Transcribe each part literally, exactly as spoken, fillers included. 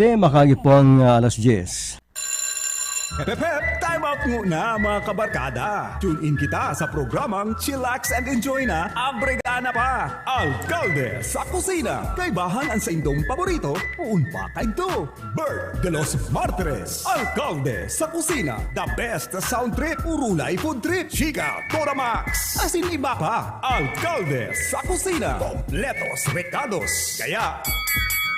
Te, makagi po ang, ah, alas diyes. Hep, hep, hep! Time out muna, mga kabarkada! Tune in kita sa programang Chillax and Enjoy na, Abregana pa! Alkalde sa Kusina! Kaibahan an saindong paborito, poon pa kaidto! Bert de los Martires, Alkalde sa Kusina! The best sound trip, urulay food trip, chika, Dora Max, asin iba pa! Alkalde sa Kusina! Kompletos rekados! Kaya,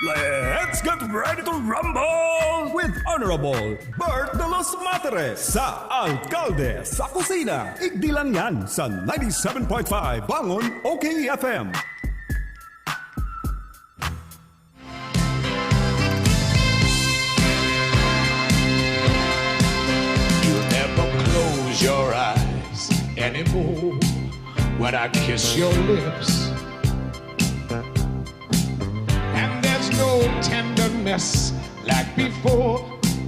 let's get ready to rumble with Honorable Bert de los Materes sa Alkalde sa Kusina. Igdi lang yan sa ninety-seven point five Bangon O K F M. You never close your eyes anymore when I kiss your lips. And there's no tenderness like before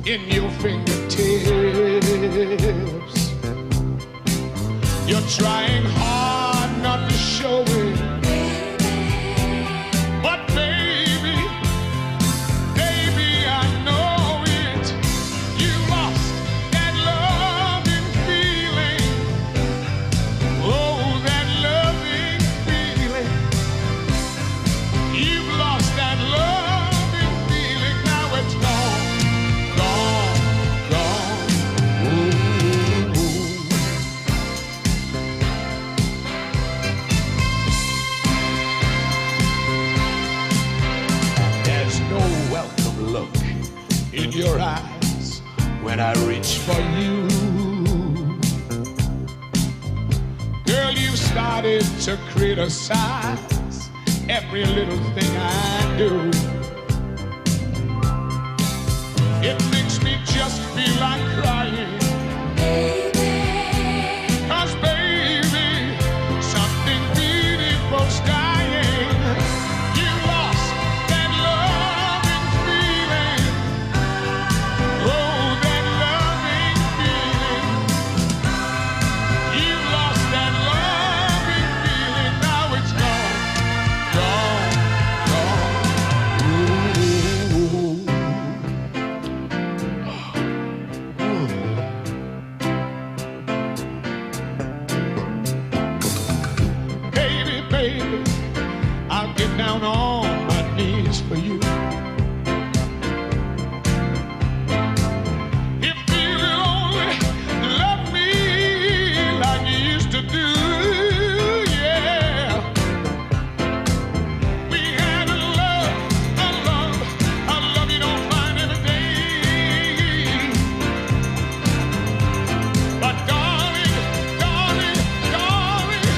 in your fingertips. You're trying hard not to show it. But baby, baby, I know it. You lost that loving feeling. Oh, that loving feeling. You've lost that loving feeling. Now it's gone, gone, gone. Ooh, ooh, ooh. There's no welcome look in your eyes when I reach for you. Girl, you started to criticize every little thing I do. It makes me just feel like crying. 'Cause baby, something beautiful's dying. You lost that loving feeling. Oh, that loving feeling. You lost that loving feeling. Now it's gone, gone, gone. Ooh, ooh, ooh. Baby, baby, I'll get down on my knees for you. If you will only love me like you used to do, yeah. We had a love, a love, a love you don't find every day. But darling, darling, darling,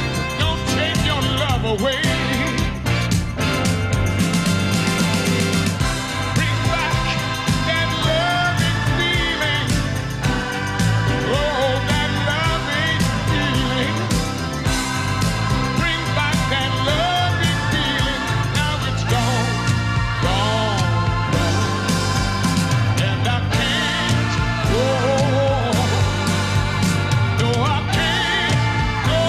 don't take your love away. Bring back that loving feeling. Oh, that loving feeling. Bring back that loving feeling. Now it's gone, gone, gone. And I can't go on. No, I can't go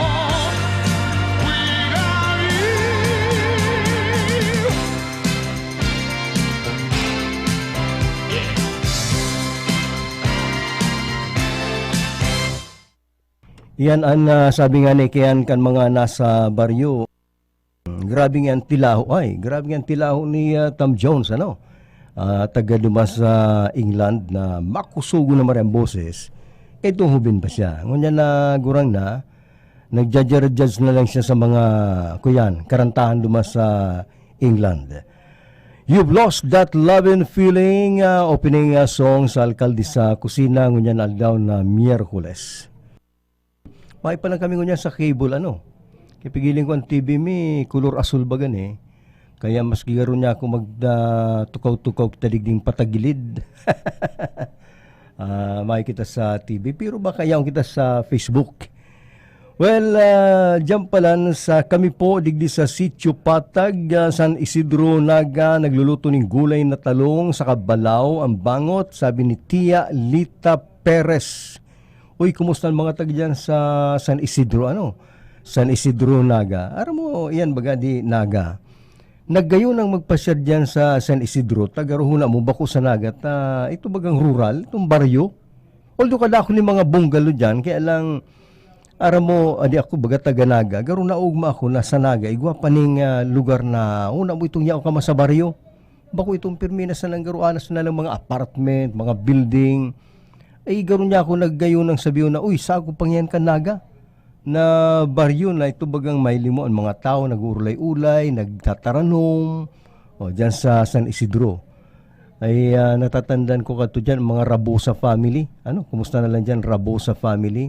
on without you. Yeah. Iyan an, ah, sabi nga ni Kian kan mga nasa baryo. Grabe nga an tilaho, ay, grabe nga an tilaho ni, ah, Tom Jones, ano? Ah, taga duman sa England na makusugo na maray an boses. Itong hubin pa siya. Ngunyan na gurang na, nagja-judge na lang siya sa mga, kuyan, karantahan duman sa England. You've lost that loving feeling, ah, opening, ah, song sa Alkalde sa Kusina, ngunyan aldaw na Miyerkules. Mayo pa lang kami ngunyan sa cable, ano. Kaya pigiling ko an T V mi, kolor asul baga ni. Kaya mas gigaro niya ako mag, ah, tukaw-tukaw kita digding patagilid. Ah, mayo kita sa T V, pero baka yaon kita sa Facebook. Well, ah, diyan palan sa kami po, digdi sa Sitio Patag, ah, San Isidro, Naga, nagluluto ning gulay na talong sa kabalaw, ang bangot, sabi ni Tia Lita Perez. Uy, kumusta ang mga taga diyan sa San Isidro, ano? San Isidro, Naga. Aram mo, iyan baga di Naga. Naggayo nang magpasyar diyan sa San Isidro, ta garo huna mo, bako sa Naga, ta ito bagang rural, itong baryo. Although kadakul nin mga bungalow diyan, kaya lang, aram mo, adi ako, baga taga Naga, garo naogma ako na sa Naga, igwa pa ning, ah, lugar na, una mo itong yaon ka man sa baryo. Bako itong pirmi na sanang garo, anas na lang mga apartment, mga building. Ay, garo niya ako naggayo nang sabiyon na, "Uy, sako pa ngiyan kan Naga." Na baryo na ito bagang may limo an mga tawo, nag-uulay-ulay, nagtataranom, o, diyan sa San Isidro. Ay, ah, natatandaan ko kadto diyan, mga Rabosa family. Ano, kumusta na lang diyan, Rabosa family?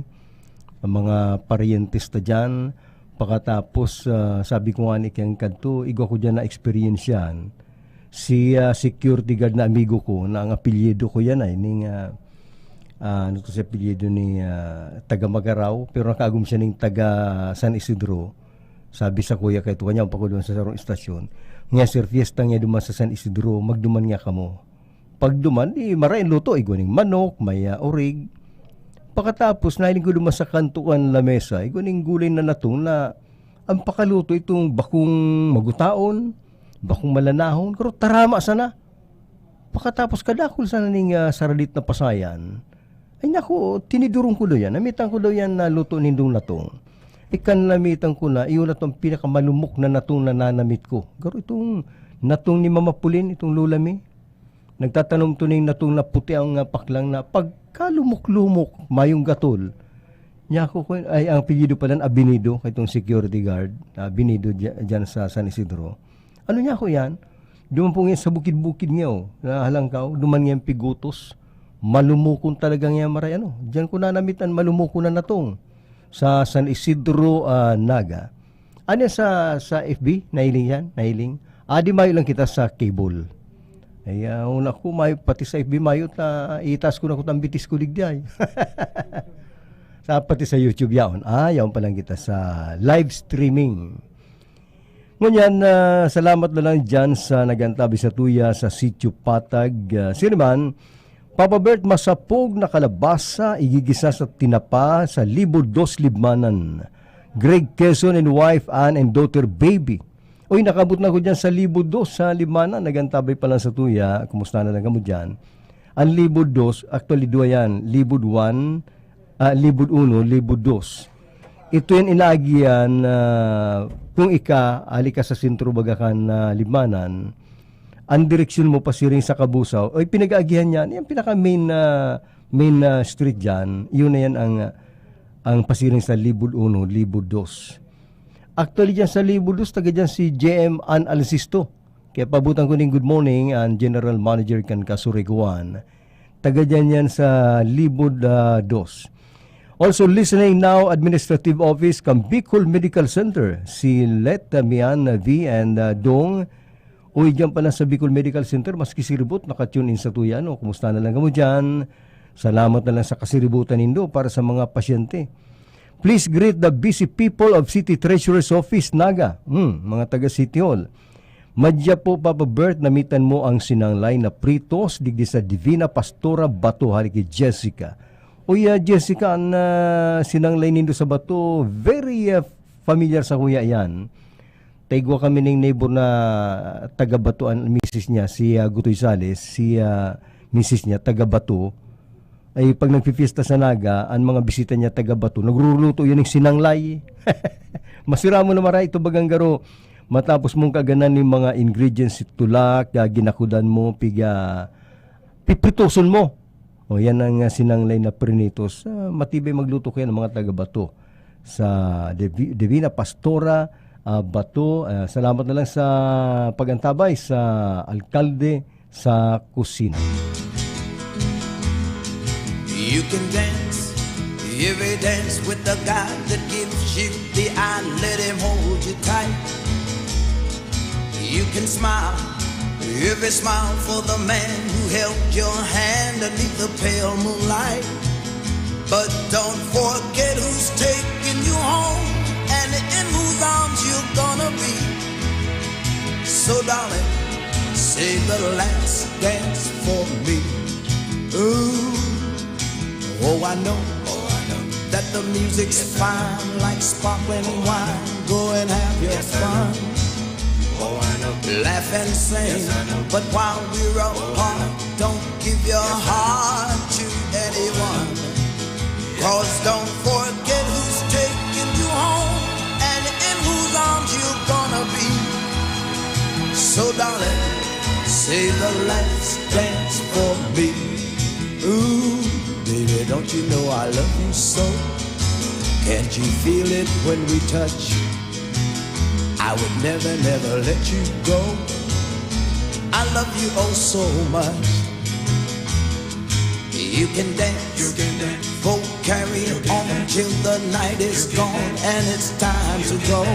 Ang mga paryentes ta diyan. Pakatapos, ah, sabi ko nga ni kiyang kadto, igwa ko diyan na-eksperyensyahan. Si, ah, security guard na amigo ko, na ang apelyido ko yan ay, ning, ah, ah, ano to si apelyido ni, ah, taga Magarao, pero nakaagom siya ning taga San Isidro. Sabi sa kuya kay tuwa niya, "Pakudon sa sarong istasyon. Nga, sir, fiesta nga duman sa San Isidro, magduman nga kamo." Pagduman, di maray ang luto, igwa ning manok, may, ah, orig. Pakatapos, nahiling ko duman sa kanto kan lamesa, igwa ning gulay na natong na ang pakaluto itong bakong magutaon, bakong malanahon, pero tarama sana. Pakatapos, kadakul sana ning, ah, saradit na pasayan. Ay naku, tinidorong ko daw yan. Namitan ko daw yan na luto nindong natong. Ikan namitan ko na, iyon na itong pinakamalumok na natong na nanamit ko. Garo itong natong ni Mama Pulin, itong lola mi. Nagtatanom to ning natong na puti ang, ah, paklang na pagkalumok-lumok, mayong gatol. Niya ako, kun-, ay, ang apelyido pala na Abinido, kay itong security guard, na Abinido dya-, dyan sa San Isidro. Ano niya ako yan? Duman po ngayon sa bukid-bukid niya, oh, na Halangkaw, duman ngayon Pigutos. Malumukon talaga ngayon, maray, ano. Diyan ko nanamit ang malumukon na natong sa San Isidro, ah, Naga. Ano sa, sa F B? Nahiling yan? Nahiling? Ah, di mayo lang kita sa cable. Ay, ah, una ko, mayo, pati sa F B mayo, ta, itaas ko na ko tambitis ko digdi ay. Sa, pati sa YouTube yaon. Ah, yaon pa lang kita sa live streaming. Ngunyan, ah, salamat na lang dyan sa nagantabi sa tuya sa Sitio Patag. Ah, sino man, Papa Bert, masapog na kalabasa, igigisa sa tinapa sa Libo Dos Libmanan. Greg Quezon and wife, Ann and daughter, baby. Uy, nakabot na ko dyan sa Libo Dos, sa Libmanan. Nagantabay pa lang sa tuya. Kumusta na lang kamo dyan? Ang Libo Dos, actually, dua yan. Libo One, ah, Libo Uno, Libo Dos. Ito yan, inaagihan, ah, kung ika, ali ka sa sentro, baga kan, ah, Libmanan, ang direksyon mo pasiring sa Kabusaw, ay pinag-aagihan niya, yan pinaka main, ah, main, ah, street dyan, yun na yan ang, ah, ang pasiring sa Libod Uno, Libod Dos. Actually, dyan sa Libod Dos, taga dyan si J M An Alsisto. Kaya pabutan ko ning good morning, ang general manager kan Kasuriguan. Taga dyan yan sa Libod, ah, Dos. Also listening now, Administrative Office kan Bicol Medical Center, si Let, ah, Mian, ah, V and, ah, Dong. Uy, dyan pala sa Bicol Medical Center, maski si Ribot, naka-tune in sa tuya, no? Kumusta na lang kamo dyan? Salamat na lang sa kasiributan nindo para sa mga pasyente. Please greet the busy people of City Treasurer's Office, Naga. Hmm, mga taga City Hall. Madya po, Papa Bert, namitan mo ang sinanglay na pritos digdi sa Divina Pastora Bato, hali ki Jessica. Uy, ah, Jessica, ang, ah, sinanglay nindo sa Bato, very, ah, familiar sa kuya yan. Taigwa kami ning neighbor na taga Bato ang misis niya, si, ah, Gutoy Sales, si, ah, misis niya taga Bato. Ay, pag nagpipiesta sa Naga, ang mga bisita niya taga Bato, nagruluto yan ng sinanglay. Masira mo na maray ito, bagang garo. Matapos mong kaganan yung mga ingredients, tulak, ah, ginakudan mo, piga, pipritoson mo. O, yan ang, ah, sinanglay na prinitos. Ah, matibay magluto kaya ng mga taga Bato. Sa Divi-, Divina Pastora, ah, Bato. Ah, salamat na lang sa pag-antabay sa alkalde sa kusina. You can dance every dance with the guy that gives you the eye. Let him hold you tight. You can smile every smile for the man who held your hand beneath the pale moonlight. But don't forget who's taking you home and in whose arms you're gonna be. So, darling, say the last dance for me. Ooh, oh, I know, oh, I know that the music's fine like sparkling wine. Go and have your fun. Oh, I know Laugh and sing, but while we're apart, don't give your heart to anyone. Cause don't forget who's taking you home and in whose arms you're gonna be. So darling, say the last dance for me. Ooh, baby, don't you know I love you so? Can't you feel it when we touch? I would never, never let you go. I love you oh so much. You can dance, you can dance, folk carry on till the night is gone and it's time to go.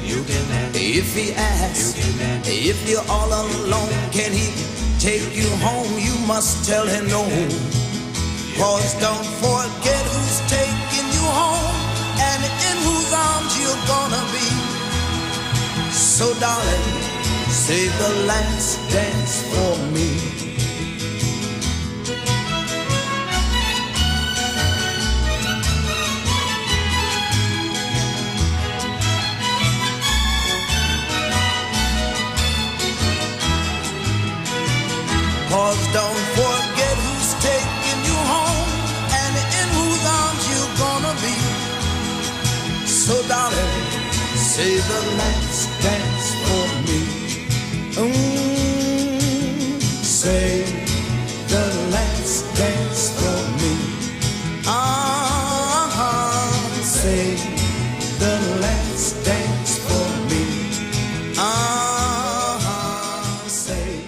You can dance, if he asks, you can dance, if you're all alone, can he take you home? You must tell him no. Cause don't forget who's taking you home and in whose arms you're gonna be. So darling, say the last dance for me. Cause don't forget who's taking you home and in whose arms you're gonna be. So darling, say the last dance for me. Mm, say the last dance for me. Ah, say the last dance for me. Ah, say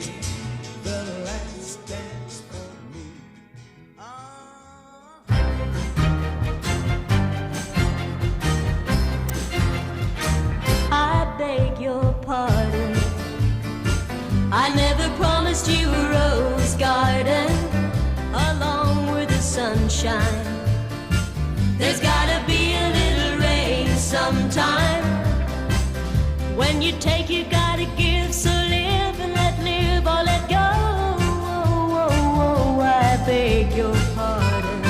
the last dance for me. Ah. I beg your pardon. I never promised you a rose garden along with the sunshine. There's gotta be a little rain sometime. When you take, you gotta give, so live and let live or let go. Oh, oh, oh, I beg your pardon.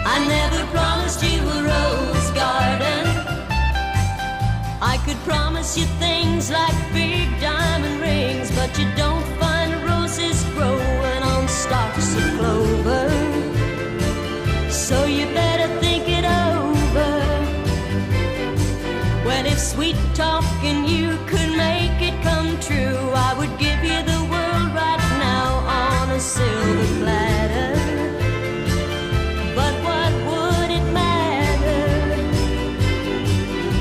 I never promised you a rose garden. I could promise you things like big diamond rings, but you don't find roses growing on stalks of clover. So you better think it over. Well, if sweet talking you could make it come true, I would give you the world right now on a silver platter. But what would it matter?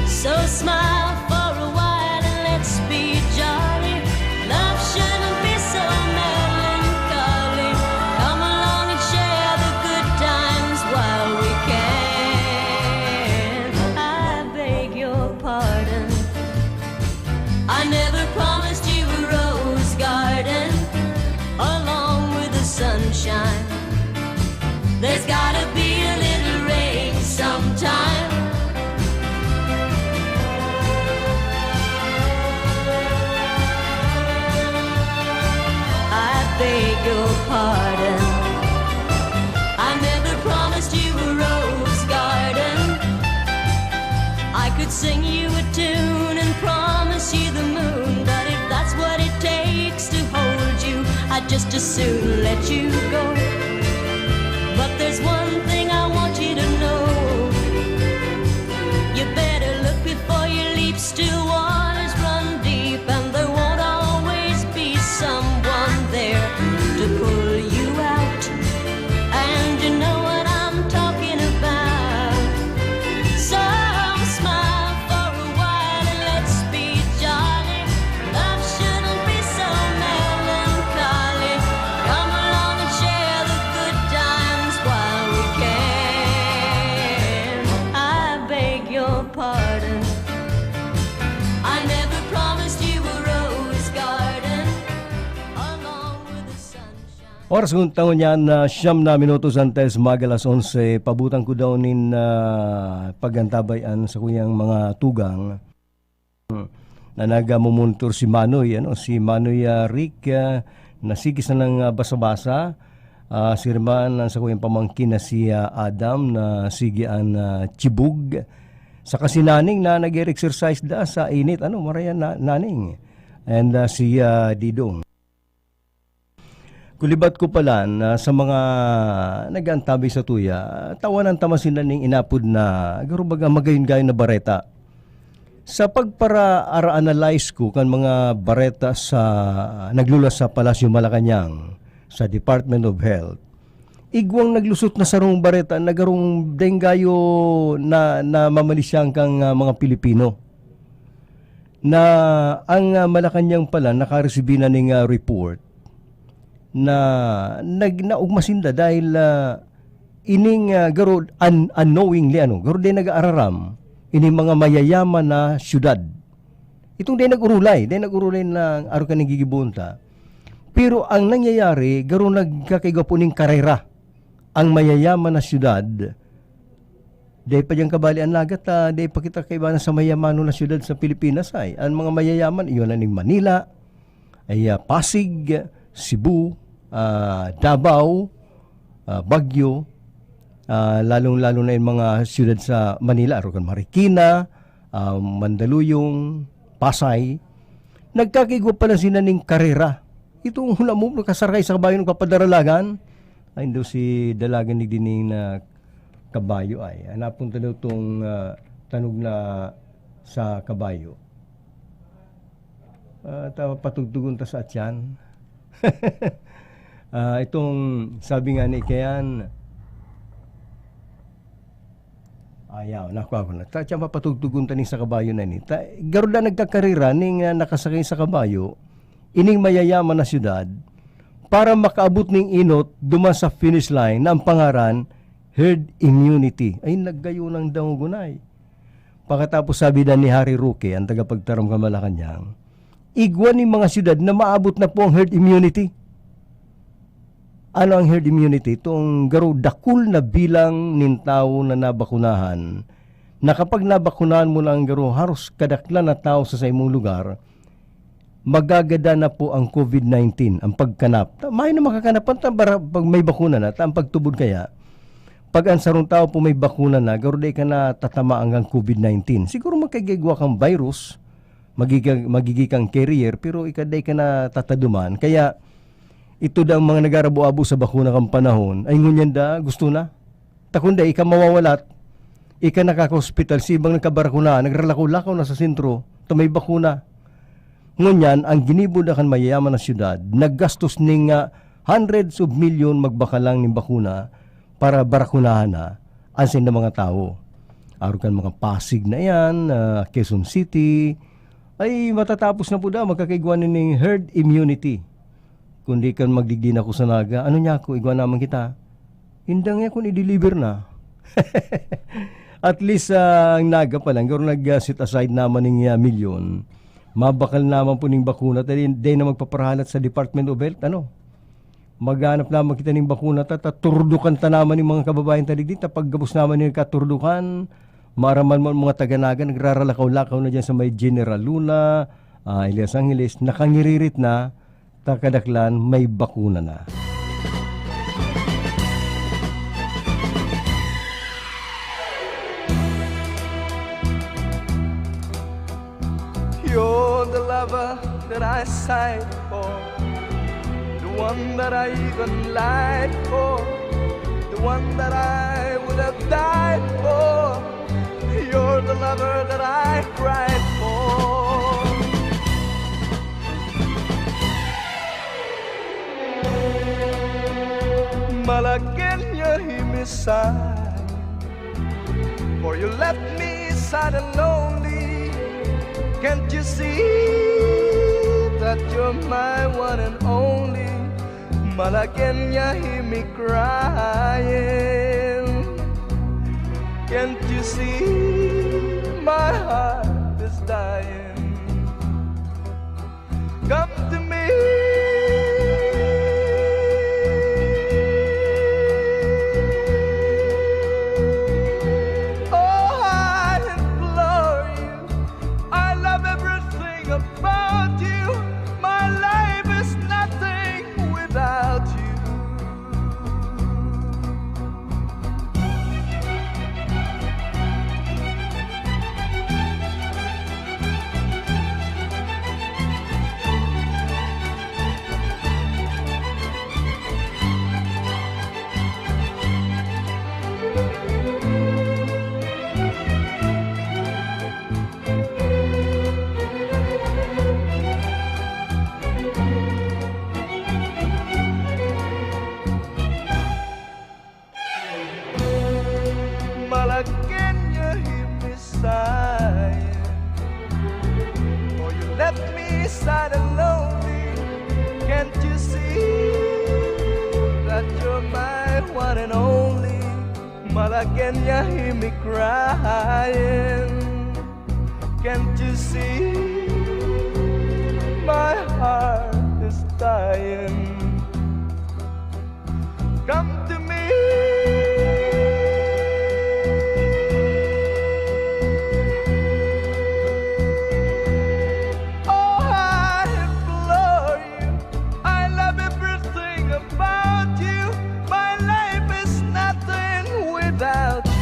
So smile for a while and let's be jolly. Love shouldn't be so melancholy. Come along and share the good times while we can. I beg your pardon. I never promised you a rose garden along with the sunshine. There's gotta be a little rain sometime. I beg your pardon. I never promised you a rose garden. I could sing you a tune and promise you the moon, but if that's what it takes to hold you, I'd just as soon let you go. But there's one thing I want you to know. You better look before you leap, still waters run deep, and there won't always be someone there to pull you out. And you know what I'm talking about. So smile for a while and let's be jolly. Love shouldn't be so melancholy. Come along and share the good times while we can. I beg your pardon. I never promised you a rose garden along with the sunshine. Oras kong tangon niyan na siyam na minutos antes mag alas onse, pabutan ko daw nin, ah, pag-antabay an sakuyang mga tugang na nagmumonitor si Manoy, ano, si Manoy, ah, Rick, ah, na sige sanang, ah, basa-basa. Ah, siring man an sakuyang pamangkin na si, ah, Adam na sige an, ah, chibog. Saka si Naning na nag-e-exercise da sa init, ano, marayan na, Naning. And, ah, si, ah, Didong. Kulibat ko pala na sa mga nag-aantabay sa tuya, tawanan ta man si Naning inapod na, garo baga, magayon-gayon na bareta. Sa pagpara-ara-analyze ko kan mga bareta sa naglulas sa Palasyo Malacañang, sa Department of Health, igwang naglusot na sarong bareta na garong denggayo na, na mamalisyang kan, ah, mga Pilipino. Na ang, ah, Malacañang pala nakaresibi na ning, ah, report na nag-, naogma sinda dahil, ah, ining, ah, garo un-, unknowingly, ano, garo dai nag-aararam, ining mga mayayaman na syudad. Itong dai nag-urulay, dai nag-urulay na arog kan nagigibohon ta. Pero ang nangyayari, garo nagkakaigwa po ning karera ang mayayaman na syudad. Dai pa diyan kabali an lagat, ah, dai pa kita kaiba na sa mayamanon na syudad sa Pilipinas ay. Ang mga mayayaman, iyon na ning Manila, ay, ah, Pasig, Cebu, ah, Davao, ah, Baguio, ah, lalong-lalo na yung mga siyudad sa Manila, arog kan Marikina, ah, Mandaluyong, Pasay. Nagkakaigwa pala sila ning karera. Itong hula mo, kasakay sa kabayo nagpapadaralagan. Ay, ndo si dalagan ni dining na kabayo ay. Hanapon ta daw tong, ah, tanog na sa kabayo. Ah, ta-, patugtugon ta sa atyan. Ah, itong sabi nga ni Kayan, ayaw, nakuha ko na. Ta-, tiyan, papatugtugon ta ning sa kabayo na ni. Ta-, garuda nagkakarira ning, ah, nakasakay sa kabayo, ining mayayaman na syudad, para makaabot ning inot duman sa finish line na ang pangaran, herd immunity. Ay, naggayo ng dangugunay. Pakatapos sabi na ni Harry Roque, ang tagapagtaram kan Malacañang, igwa nin mga syudad na maabot na po ang herd immunity. Ano ang herd immunity? Itong garo dakul na bilang nin tawo na nabakunahan, na kapag nabakunahan mo na ang garo haros kadaklan na tawo sa saimong lugar, magagadan na po ang covid nineteen, ang pagkanap. Ta-, may na makakanapan ta bara-, pag may bakuna na, ta ang pagtubod kaya, pag ang sarong tawo po may bakuna na, garo dai ka natatama anggang covid nineteen. Siguro magkagigwa kang virus, magiging, magiging kang carrier, pero ika dai ka natataduman. Kaya, ito daw ang mga nag-arabo-abo sa bakuna kang panahon, ay ngunyan da, gusto na. Ta kun dai, ika mawawalat, ika nakaka-hospital, si ibang nagkabarakuna, nagralakaw-lakaw na sa sentro, ta may bakuna. Ngunyan, ang ginibo na kan mayayaman na syudad, naggastos ning, ah, hundreds of million magbakal lang nin bakuna para barakunahan na an saindang mga tawo. Arog kan mga Pasig na iyan, ah, Quezon City, ay matatapos na po daw, magkakaigwa na ning herd immunity. Kundi kan magdigdi na ko sa Naga, ano niya ako, igwa naman kita. Indang niya kung i-deliver na. At least, ah, ang Naga pa lang, garo nag-set aside naman ning, ah, milyon. Mabakal naman po ning bakuna, ta di, di na magpaparahalat sa Department of Health, ano? Maghanap naman kita ning bakuna, ta, ta, turdukan ta naman yung mga kababayan ta digdi, ta paggabos naman yung katurdukan, maaraman mo ang mga taga Naga, nagraralakaw-lakaw na dyan sa may General Luna, ah, Elias Angeles, nakangiririt na, ta kadaklan may bakuna na. You're the lover that I sighed for, the one that I even lied for, the one that I would have died for. You're the lover that I cried for. Malagueña, hear me sigh, for you left me sad and lonely. Can't you see that you're my one and only? Malagueña, hear me crying. Can't you see my heart is dying? Come to me. Oh, I implore you. I love everything about you. My life is nothing without you. And only Malagueña hear me crying. Can't you see my heart is dying? Come to me. Oh, I implore you. I love everything about you. My life is nothing without you.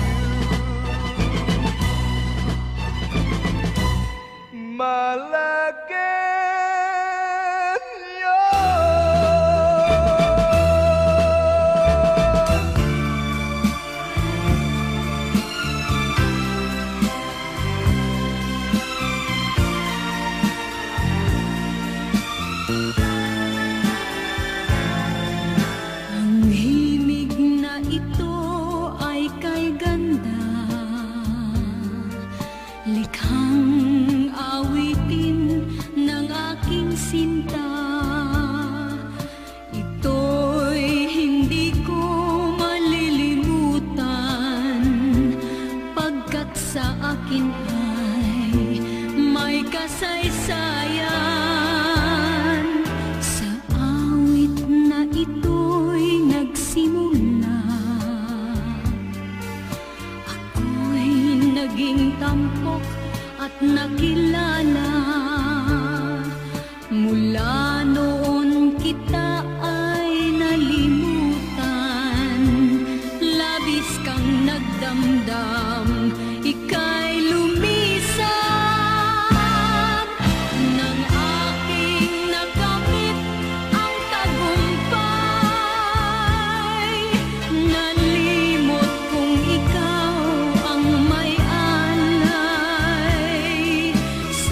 Malagueña. Ang himig na ito ay kay ganda, likhang awitin ng aking sinta. Ito'y hindi ko malilimutan, pagkat sa akin ay may kasaysayan. Sa awit na ito'y nagsimula, ako'y naging tampok at nakilala. Mula noon kita ay nalimutan, labis kang nagdamdam, ika'y lumisan. Nang aking nakamit ang tagumpay, nalimot kong ikaw ang may alay.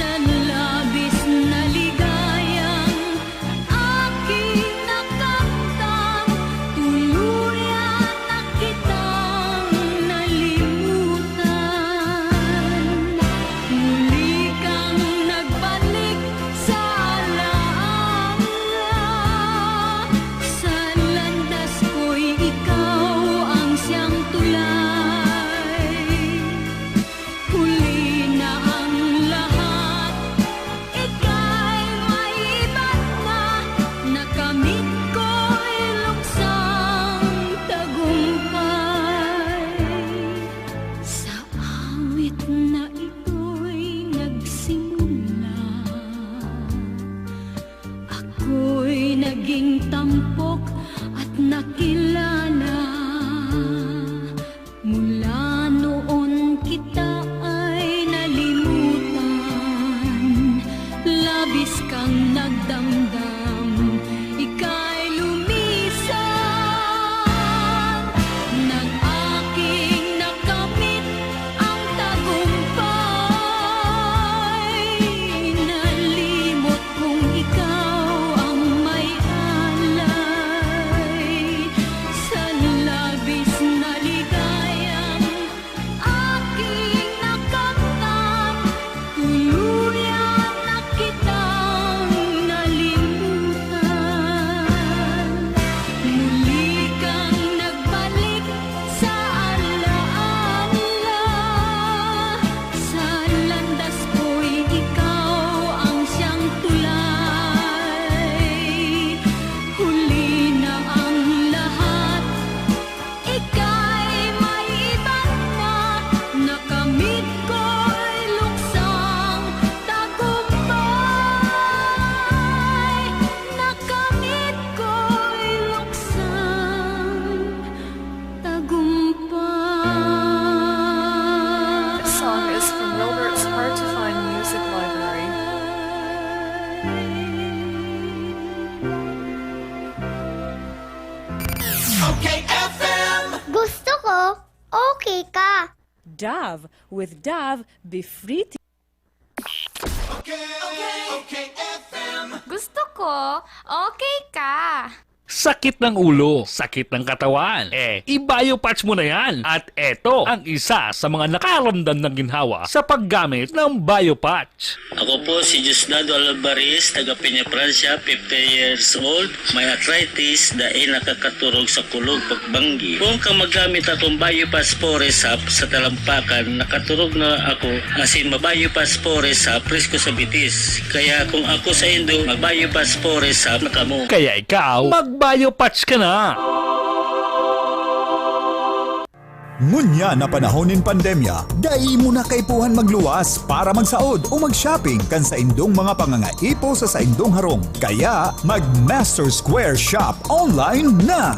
Sa labis na ligayang aking nakamtan, tuluyan na kitang nalimutan. Muli kang nagbalik sa alaala. Sa landas ko'y ikaw ang siyang tulay. Huli na ang lahat, ika'y may iba na. Nakamit ko'y luksang tagumpay. Sa awit na ito'y nagsimula, ako'y naging tampok at nakilala. Mula noon kita ay nalimutan, labis kang nagdamdam, ika'y lumisan. Nang aking nakamit ang tagumpay, nalimot kung ikaw ang may alay. Sa labis na ligayang aking nakamtan, tuluyan na kitang nalimutan. Muli kang nagbalik sa alaala. Sa landas ko'y ikaw ang siyang tulay. Huli na ang lahat, ika'y may iba na. Nakamit ko'y luksang tagumpay. Nakamit ko'y luksang tagumpay. This song is from Robert's Hard to Find Music Library. Okay F M. Gusto ko, okay ka. Dove. With Dove, be free to Okay, okay F M. Gusto ko, okay ka. Sakit ng ulo, sakit ng katawan. Eh, i-Biopatch mo na yan. At eto ang isa sa mga nakaramdam ng ginhawa sa paggamit ng Biopatch. Ako po si Diosdado Alvarez, taga Peña, Francia, fifty years old. May arthritis, dai nakakaturog sa kulog pagbanggi. Kung ka magamit akong Biopatch Forest Hop sa talampakan, nakaturog na ako, asin ma-Biopatch Forest Hop, presko sa bitis. Kaya kung ako sa indo, mag-Biopatch Forest Hop na kamo. Kaya ikaw, mag-Biopatch ka na! Ngunyan na panahon nin pandemya, dai mo na kaipuhan magluwas para magsaod o mag-shopping kan saindong mga pangangaipo sa saindong harong. Kaya, mag-Master Square Shop online na!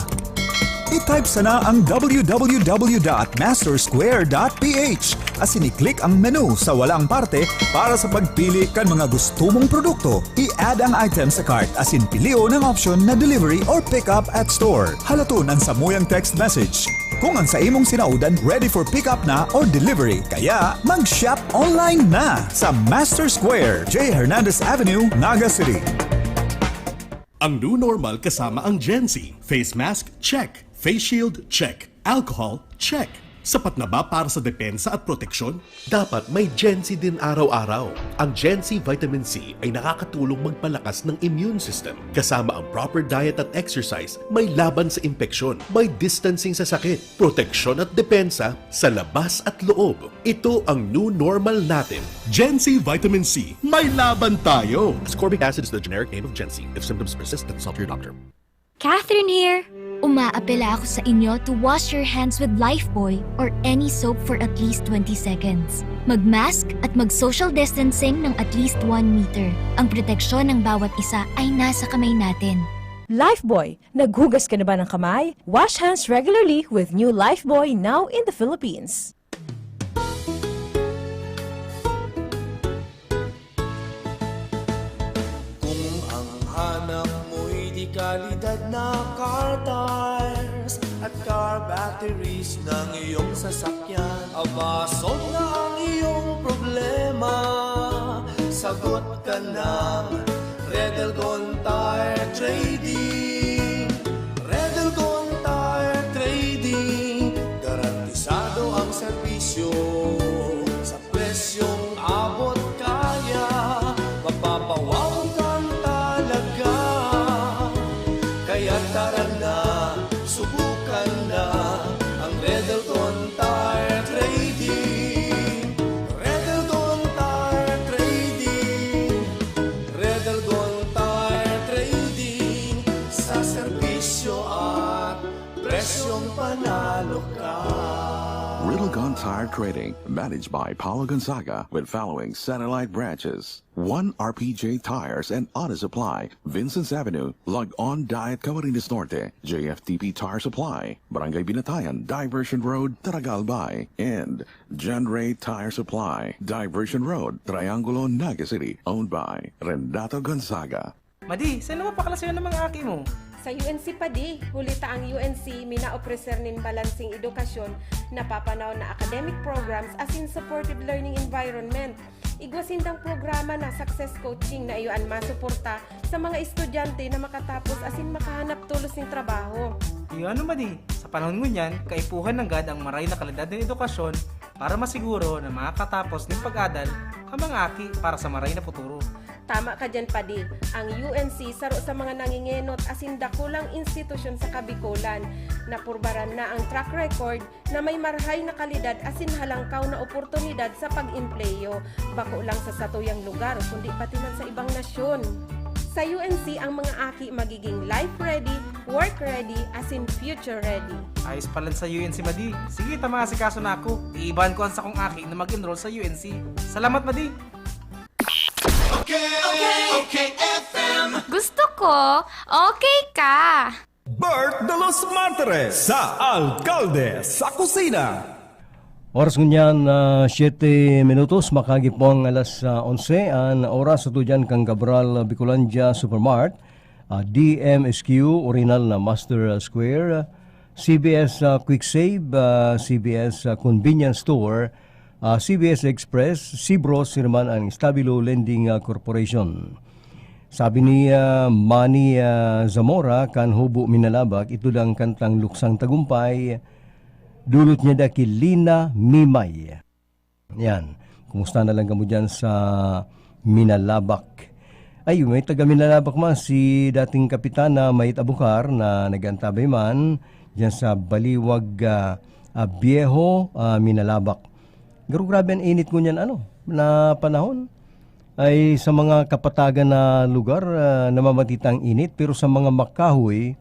I-type sana ang www.mastersquare.ph asin i-click ang menu sa walang parte para sa pagpili kan mga gusto mong produkto. I-add ang item sa cart asin pilion ang option na delivery or pick up at store. Halaton an samuyang text message kung ang sa imong sinaodan ready for pick up na or delivery. Kaya mag-shop online na sa Master Square, J Hernandez Avenue, Naga City. Ang new normal kasama ang Gen Z. Face mask, check. Face shield, check. Alcohol, check. Sapat na ba para sa depensa at proteksyon? Dapat may Gen Z din araw-araw. Ang Gen Z Vitamin C ay nakakatulong magpalakas ng immune system, kasama ang proper diet at exercise, may laban sa impeksyon, may distancing sa sakit, proteksyon at depensa sa labas at loob. Ito ang new normal natin. Gen Z Vitamin C, may laban tayo! Ascorbic acid is the generic name of Gen Z. If symptoms persist, consult your doctor. Catherine here! Umaapela ako sa inyo to wash your hands with Lifebuoy or any soap for at least twenty seconds. Mag-mask at mag-social distancing ng at least one meter. Ang proteksyon ng bawat isa ay nasa kamay natin. Lifebuoy, naghugas ka na ba ng kamay? Wash hands regularly with new Lifebuoy now in the Philippines. Kung ang hanap mo'y dekalidad na car tires at car batteries ng iyong sasakyan, aba, solve na ang iyong problema. Sagot ka ng Red Elgon Tire Trading. Red Elgon Tire Trading, garantisado ang serbisyo. Sa presyong abot kaya, mapapawaw kan talaga. Kaya tara na, subukan na ang Red Elgon Tire Trading. Red Elgon Tire Trading. Red Elgon Tire Trading. Sa serbisyo at presyong panalo ka. Red Elgon Tire Trading, managed by Paulo Gonzaga, with following satellite branches: one R P J Tires and Auto Supply, Vincennes Avenue, Log-On Diet, Camarines Norte; J F T P Tire Supply, Barangay Binatayan, Diversion Road, Taraga, Albay; and John Ray Tire Supply, Diversion Road, Triangulo, Naga City, owned by Renato Gonzaga. Madi, saan mo pa klase ng mga aki mo? Sa U N C padi, huli ta ang U N C minaopreser nin balanseng edukasyon, napapanahon na academic programs asin supportive learning environment. Igwa sindang programa na success coaching na iyo an masuporta sa mga estudyante na makatapos asin makahanap tolos nin trabaho. Iyo ano madi, sa panahon ngunyan, kaipuhan nanggad ang maray na kalidad nin edukasyon para masiguro na makakatapos nin pag-adal ang mga aki para sa maray na futuro. Tama ka diyan, Padi. Ang U N C saro sa mga nangingenot asin dakulang institusyon sa Kabikolan. Napurbaran na ang track record na may marhay na kalidad asin halangkaw na oportunidad sa pag-empleyo, bako lang sa satuyang lugar kundi pati man sa ibang nasyon. Sa U N C, ang mga aki magiging life ready, work ready, asin future ready. Ayos palan sa U N C, Madi. Sige, ta mga asikaso na ako. Iibahan ko ang sakong aki na mag-enroll sa U N C. Salamat, Madi! Okay, okay, okay, F M. Gusto ko, okay ka. Bert de los Martires sa Alkalde sa Kusina. Oras ngunyan, ah, siyete minutos, makagipong alas, ah, onse an oras sa tudyan kan Cabral Bicolandia Supermart, ah, D M S Q, Orinal na Master Square, C B S, ah, Quick Save, ah, C B S, ah, Convenience Store, ah, C B S Express, Sibros, sirman ang Stabilo Lending, ah, Corporation. Sabi ni, ah, Manny, ah, Zamora kan Hubo Minalabak, ito daw an kantang Luksang Tagumpay, dulot niya da ki Lina Mimay. Yan. Kumusta na lang kamo dyan sa Minalabak? Ay, may taga Minalabak man, si dating Kapitana Mait Abukar na nag-antabay man dyan sa Baliwag, ah, ah, Viejo, ah, Minalabak. Garo grabe an init ngunyan, ano, na panahon. Ay sa mga kapatagan na lugar, ah, namamati ta an init, pero sa mga makahoy,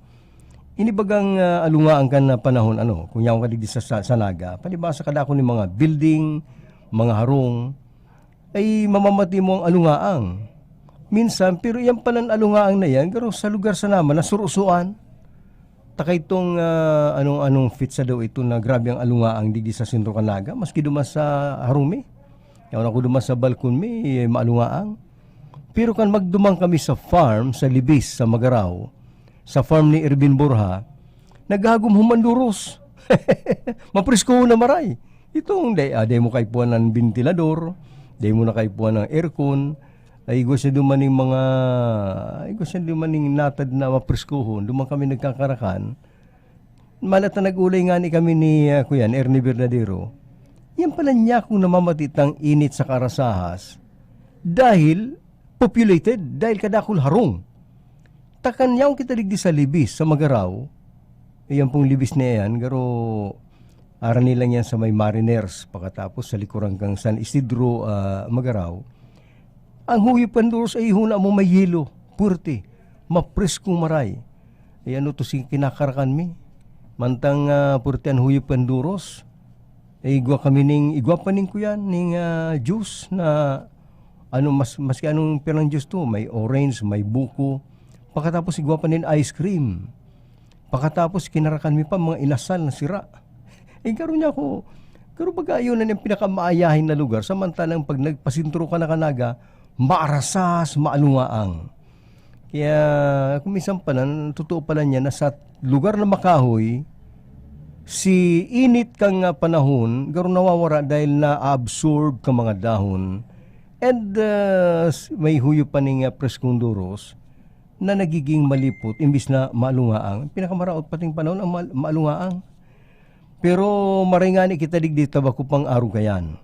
ini bagang, ah, alungaang kan panahon, ano, kun yaon ka digdi sa, sa, sa Naga, palibasa kadakul nin mga building, mga harong, ay mamamati mo an alungaang. Minsan, pero iyan palan alungaang na iyan, garo sa lugar sana man, nasurusuan. Ta kaitong, ah, anong, anong petsa daw ito na grabe an alungaang digdi sa sentro kan Naga, maski duman sa harong mi. Yaon ako duman sa balkon mi, eh, maalungaang. Pero kan magduman kami sa farm, sa Libis, sa Magarao, sa farm ni Ervin Borja, naghagom human duros. Mapreskohon na maray. Itong, dai, ah, dai mo kaipuhan ng bentilador, dai mo na kaipuhan ng aircon, ay igwa siya duman ning mga, igwa siya duman ning natad na mapreskohon, duman kami nagkakarakan. Malata nag-ulay ngani kami ni, ah, kuyan, Ernie Bernadero. Yan pala niya kung namamati tang init sa karasahas dahil populated, dahil kadakul harong. Takan yaon kita digdi sa Libis, sa Magarao. Iyan pong Libis na yan, garo aran nilang yan sa may Mariners, pakatapos sa likuran kang San Isidro, ah, Magarao. Ang huyop kan duros ay huna mo may yelo, puwerte, mapreskong maray. Ay ano to si kinakarakan mi? Mantang, ah, puwerte an huyop kan duros. Ay igwa kami ning, igwa pa ning kuyan, ning, ah, juice na ano, mas, maski anong pirang juice to, may orange, may buko. Pakatapos igwa pa nin ice cream. Pakatapos kinarakan mi pa mga inasal na sira. Eh, garo niya ako, garo baga yun na yung pinakamaayahin na lugar. Samantalang pag nagpasentro ka na kan Naga, maarasas, maalungaang. Kaya kung minsan pala, totoo pala niya na sa lugar na makahoy, si init kang, ah, panahon, garo nawawara dahil na-absorb ka mga dahon. And, ah, s-, may huyo pa ning, ah, preskong duros na nagiging malipot imbis na maalungaang. Pinakamaraot pating panahon ang mal-, maalungaang. Pero maray ngani kita digdi ta bako pang arog kayan.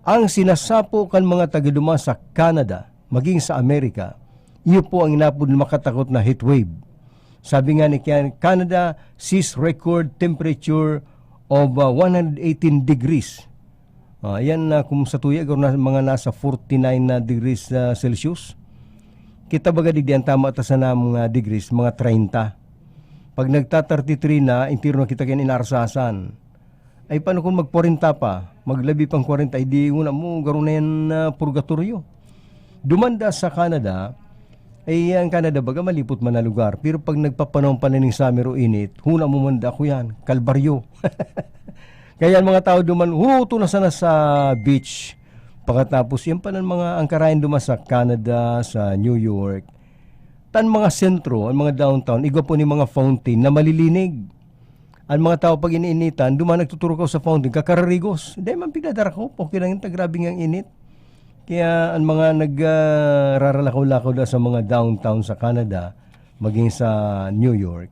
Ang sinasapo kan mga taga-duma sa Canada, maging sa Amerika, iyo po ang inapod na makatakot na heat wave. Sabi nga ni Can-, Canada sees record temperature of, uh, one hundred eighteen degrees. Ah, yan na kung sa tuya, garo na mga nasa forty-nine na degrees, ah, Celsius. Kita baga digdi ang tama ta sana mga degrees, mga treinta. Pag nagta-thirty-three na, entero na kita kan inaarsasan. Ay, paano kung mag-forenta pa? Maglabi pang kwarenta, ay di una mo, garo na yan, ah, purgatoryo. Dumanda sa Canada, ay ang Canada baga malipot man na lugar. Pero pag nagpapanahon pa na ning summer o init, huna mo man da ako yan, kalbaryo. Kaya ang mga tao duman, huto na sana sa beach. Pakatapos, yan pa ng mga angkarayan duman sa Canada, sa New York. Tan mga sentro, ang mga downtown, igwa po ni mga fountain na malilinig. Ang mga tao pag iniinitan, duman nagtuturukaw sa fountain, kakararigos. Dai man pigdadarakop, okay lang yun, ta grabe ngang init. Kaya ang mga nag, ah, raralakaw-lakaw da sa mga downtown sa Canada, maging sa New York,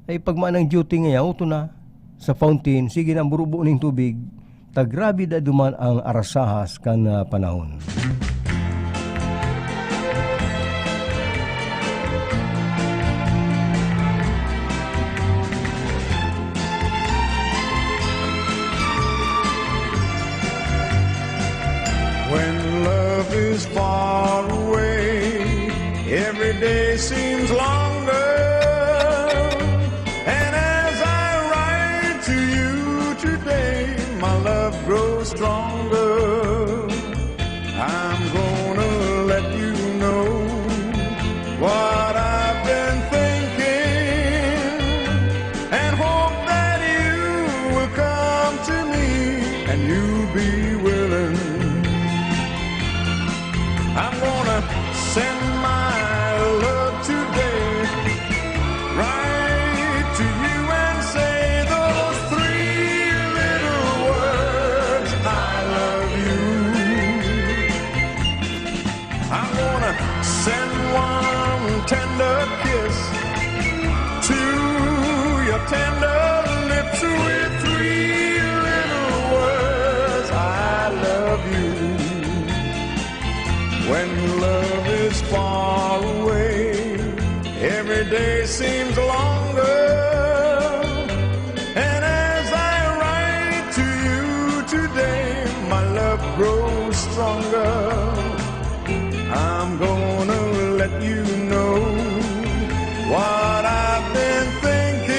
ay pag maanang duty ngaya, uto na, sa fountain, sige na ang burubo ning tubig, ta grabe da duman ang arasahas kan, ah, panahon. When love is far away, every day seems longer. And as I write to you today, my love grows stronger. I'm Tender lips with three little words, "I love you." When love is far away, every day seems longer. And as I write to you today, my love grows stronger. I'm gonna let you know what I've been thinking,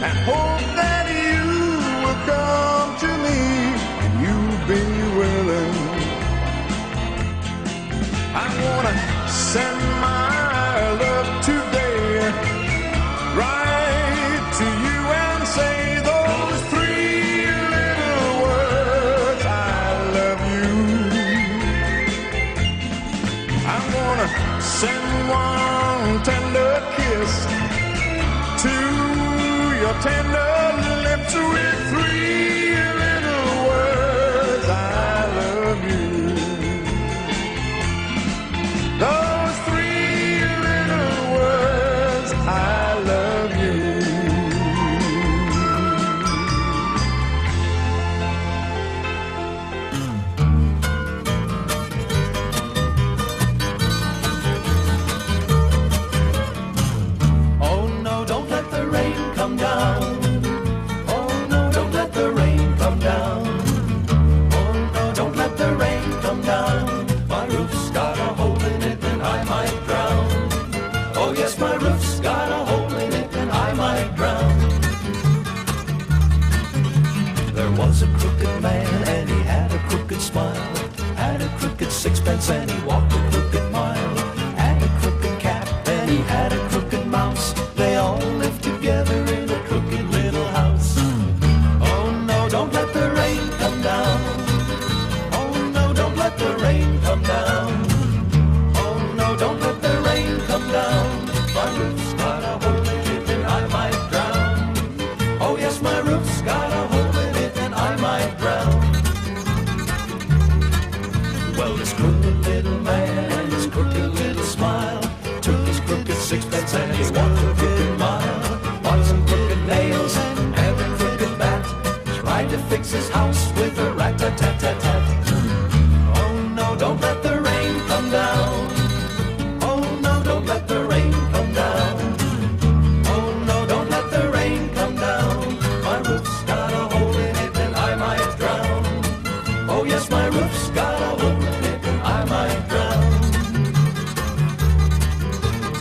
and hope that you will come to me and you'll be willing. I wanna send my love today, right to you, and say those three little words, "I love you." I'm gonna send one tender kiss to your tender lips with three little words, "I love you." Those three little words, "I love you." Oh no, don't let the rain come down. Oh no, don't let the rain come down. Oh no, don't let the rain come down. My roof's got a hole in it and I might drown. Oh yes, my roof's got a hole in it and I might drown. There was a crooked man and he had a crooked smile. Had a crooked sixpence and he walked a crooked mile. Had a crooked cat and he had a crooked mouse. They all lived together in a crooked little house. Oh no, don't let the rain come down. Oh no, don't let the rain come down. Oh no, don't let the rain come down. My roof's got a hole in it and I might drown. Oh yes, my roof's got a hole in it and I might drown. Well, this crooked little man and his crooked little smile took his crooked sixpence and he walked a crooked mile. Bought some crooked nails and a crooked bat. Tried to fix his house with a rat-tat-tat-tat-tat. Oh no, don't let the rain come down. Oh no, don't let the rain come down. Oh no, don't let the rain come down. My roof's got a hole in it and I might drown. Oh yes, my roof's got a hole in it and I might drown.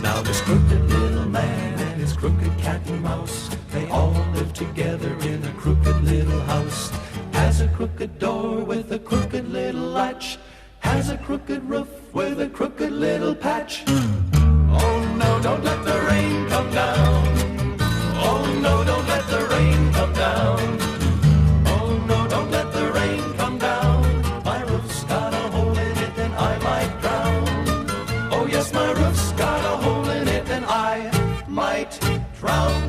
Now this crooked little man and his crooked cat and mouse, they all live together in a crooked little house. Has a crooked door with a crooked little latch. Has a crooked roof with a crooked little patch. Oh no, don't let the rain come down. Oh no, don't let the rain come down. Oh no, don't let the rain come down. My roof's got a hole in it and I might drown. Oh yes, my roof's got a hole in it and I might drown.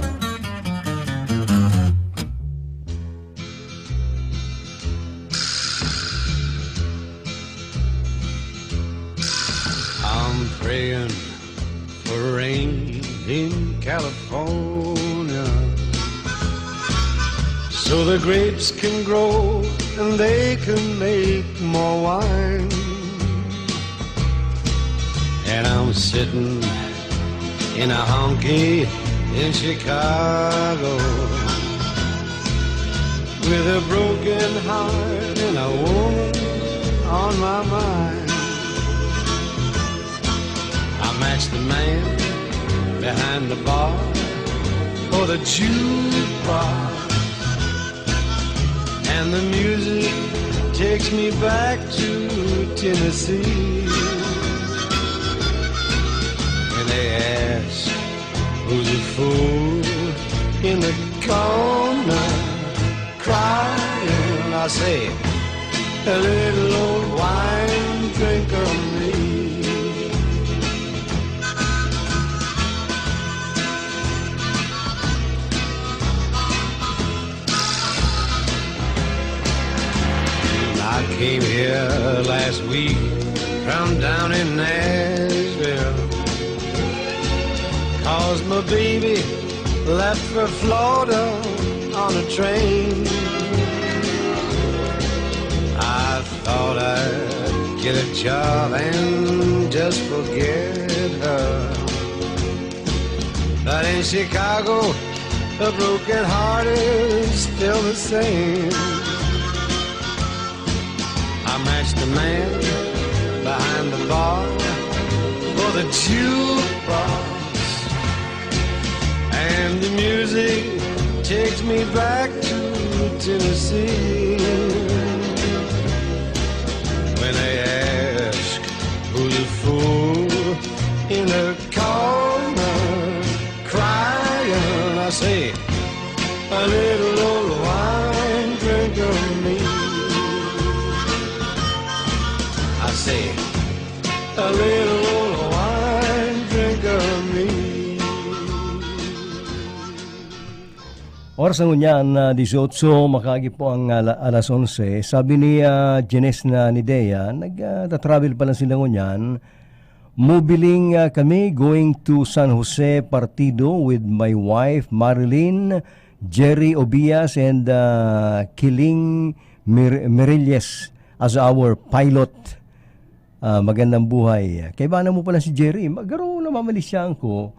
I'm praying for rain in California, so the grapes can grow and they can make more wine. And I'm sitting in a honky in Chicago with a broken heart and a woman on my mind. I match the man behind the bar or the jukebox, and the music takes me back to Tennessee. And they ask, "Who's the fool in the corner crying?" I say, "A little old wine drinker me." I came here last week from down in Nashville, 'cause my baby Left for Florida on a train. I thought I'd get a job and just forget her. But in Chicago, a broken heart is still the same. I matched the man behind the bar for the jukebox. And the music takes me back to Tennessee. When they ask who's the fool in the corner crying, I say, a little old wine drink of me. I say, a little old wine drink of me. Oras na ngunyan na dieciocho, makaagi po ang ala-, alas onse. Sabi ni, ah, Jenes na ni Dea, nag, ah, tatravel pala sila ngunyan. Mobiling, ah, kami going to San Jose Partido with my wife, Marilyn, Jerry Obias, and, ah, Kiling Mir-, Mirilles as our pilot. Ah, magandang buhay. Kaibahan mo pala si Jerry. Magaro na mamalisyahan ko.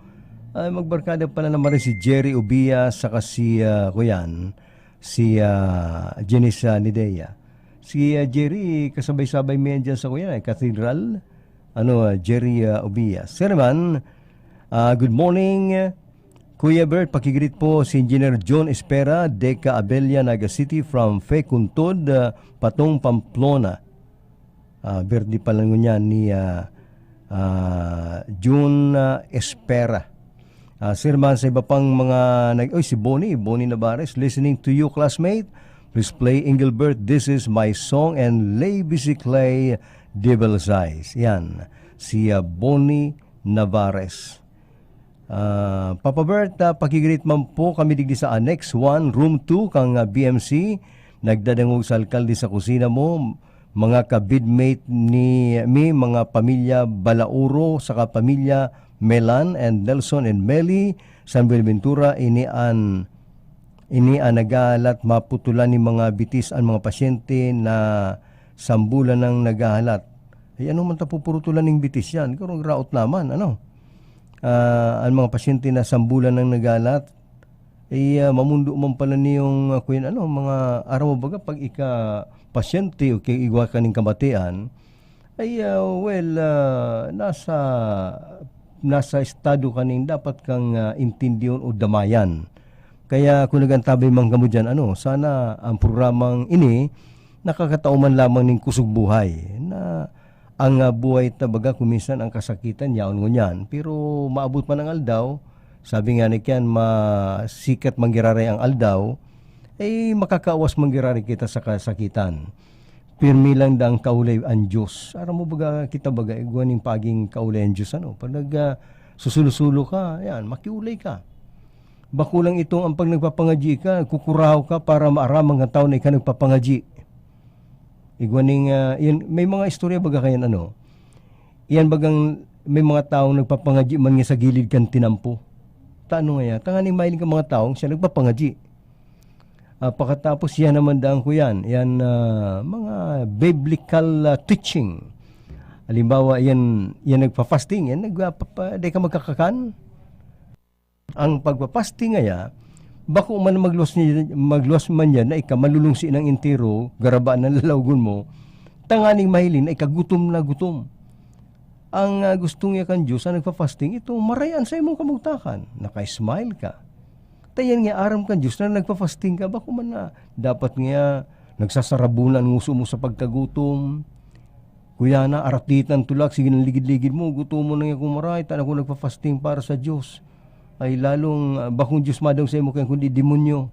Ah, magbarkada pala naman rin si Jerry Obias saka si, ah, kuyan, si, ah, Janice, ah, Nidea. Si, ah, Jerry, kasabay-sabay mo yan dyan sa kuyan, eh, Cathedral. Ano, ah, Jerry, ah, Obias. Sir man, ah, good morning. Kuya Bert, pakigreet po si Engineer John Espera, Deca Abella, Naga City, from Fecuntod, ah, Patong, Pamplona. Ah, birthday pala ngunyan ni, ah, ah, Jun, ah, Espera. Ah, sir man sa iba pang mga nag-, oy, si Bonnie, Bonnie Navarez, listening to you, classmate. Please play Engelbert, This Is My Song, and Lay Busy Clay, Devil's Eyes. Yan, si, ah, Bonnie Navarez. Ah, Papa Bert, ah, pakigreet man po kami digdi sa Annex one, Room two, kan, ah, B M C. Nagdadangog sa alkalde sa kusina mo, mga ka-bedmate ni, mi, mga pamilya Balauro, saka pamilya Melan and Nelson and Meli, San Buenaventura, ini an, ini an naghahalat, maputulan ni mga bitis an mga pasyente na sambulan nang naghahalat. Ay, ano man ta pupurutulan ning bitis yan? Ikaw, raot naman, ano? Ah, an mga pasyente na sambulan nang naghahalat, eh, ah, mamundo man pala niyong, ah, kuyan, ano, mga aram mo baga, pag ika pasyente o ki-, igwa ka ning kamatian, ay, ah, well, ah, nasa, nasa estado ka ning dapat kang, ah, intindihon o damayan. Kaya kung nag-antabay man kamo diyan, ano, sana ang programang ini nakakatao man lamang ning kusog buhay na ang, ah, buhay ta baga kung minsan ang kasakitan yaon ngunyan, pero maabot man ang aldaw, sabi nga ni Kian, masikat man giraray ang aldaw, eh, makakaawas man giraray kita sa kasakitan. Pirmi lang dang kaulay an Diyos. Aram mo baga, kita baga, igwa ning paging kaulay an Diyos, ano? Pag nag, ah, susulo-sulo ka, yan, makiulay ka. Bako lang itong ang pag nagpapangadyi ka, kukurahaw ka para maaraman kan tawo na ika nagpapangadyi. Igwa ning, ah, yan, may mga istorya baga kayan, ano? Yan bagang may mga taong nagpapangadyi man nga sa gilid kan tinampo. Ta ano nga yan? Tanganing mahiling ka mga taong siya nagpapangadyi. Ah, pakatapos yan naman daan ko yan. Yan, ah, mga biblical, ah, teaching. Halimbawa, yan, yan nagpa-fasting, yan nagpapa-, di ka magkakakan. Ang pagpapasting ngaya, bako man magluwas niya, magluwas man yan na ika malulungsi ng entero, garabaan ng lalawgon mo, tanganing mahiling na ika gutom na gutom. Ang, ah, gusto niya kan Diyos na nagpapasting, ito, marayan sa imong kamugtakan, naka-smile ka. Ta yan nga aram kan Diyos na nagpapasting ka, bako man na dapat nga nagsasarabunan ang nguso mo sa pagkagutom. Kuya na, aratitan tulak, sige ng ligid-ligid mo, gutomon na nga kumaray, ta ako nagpapasting para sa Diyos. Ay lalong, ah, bakong Diyos madong sa imo, kaya kundi demonyo.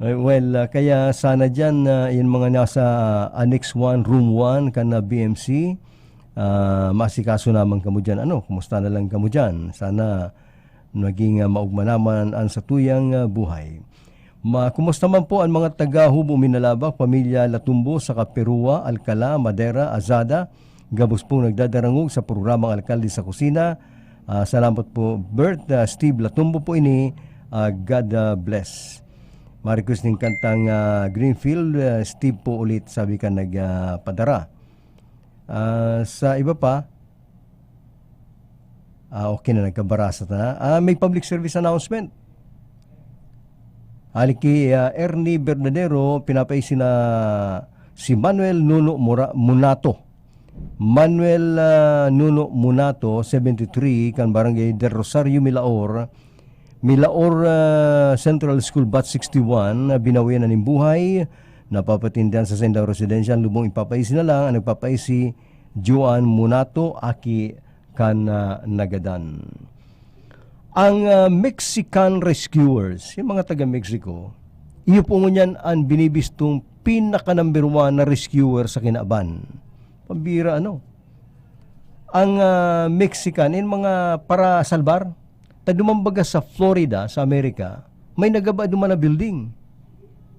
Ay, well, ah, kaya sana dyan, ah, yung mga nasa, ah, Annex one, Room one, kan, ah, B M C, ah, maasikaso naman kamo dyan. Ano, kumusta na lang kamo dyan? Sana maging, ah, maugma naman ang satuyang, ah, buhay. Ma-, kumusta man po ang mga taga Hubo, Minalabac, pamilya Latumbo, sa Kaperua, Alcala, Madera, Azada? Gabos pong nagdadarangog sa programang Alkalde sa Kusina. Ah, salamat po, Bert. Ah, Steve Latumbo po ini. Ah, God, ah, bless. Marikus ning kantang, ah, Greenfield, ah, Steve po ulit, sabi ka nagpadara. Ah, sa iba pa, ah, okay na, nagkabarasa ta na. Ah, may public service announcement. Hali ki, ah, Ernie Verdadero, pinapaisi na si Manuel Nuno Mura-, Munato. Manuel, ah, Nuno Munato, seventy-three, kan Barangay Del Rosario, Milaor. Milaor, ah, Central School, Batch sixty-one, na binawian na nin buhay. Napapatindihan sa saindang residensya an lubong ipapaisi na lang. Ang nagpapaisi, Joan Munato, aki kan, ah, nagadan. Ang, ah, Mexican Rescuers, yung mga taga Mexico, iyo po ngunyan an binibistong pinaka number one na rescuer sa kinaban. Pambira, ano? Ang, ah, Mexican, yung mga parasalbar, ta duman baga sa Florida, sa Amerika, may nagaba duman na building.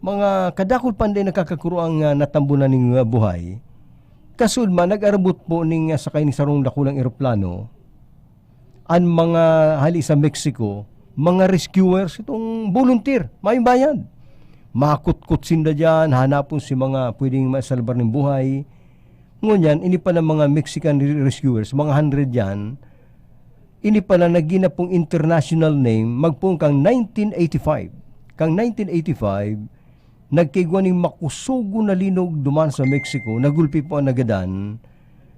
Mga kadakul pa nday nakakakuro ang, ah, natambunan ning, ah, buhay. Kasud man, nag-arabot po ning, ah, sakay ning sarong dakulang eroplano, an mga hali sa Mexico, mga rescuers, itong volunteer, mayong bayad. Makutkot sinda diyan, hanapon si mga pwedeng masalbar ning buhay. Ngunyan, ini pala mga Mexican re-, rescuers, mga hundred yan, ini pala nagin na pong international name, magpoon kang nineteen eighty-five. Kang nineteen eighty-five, nagkaigwa ning makusogon na linog duman sa Mexico, nagulpi po an nagadan.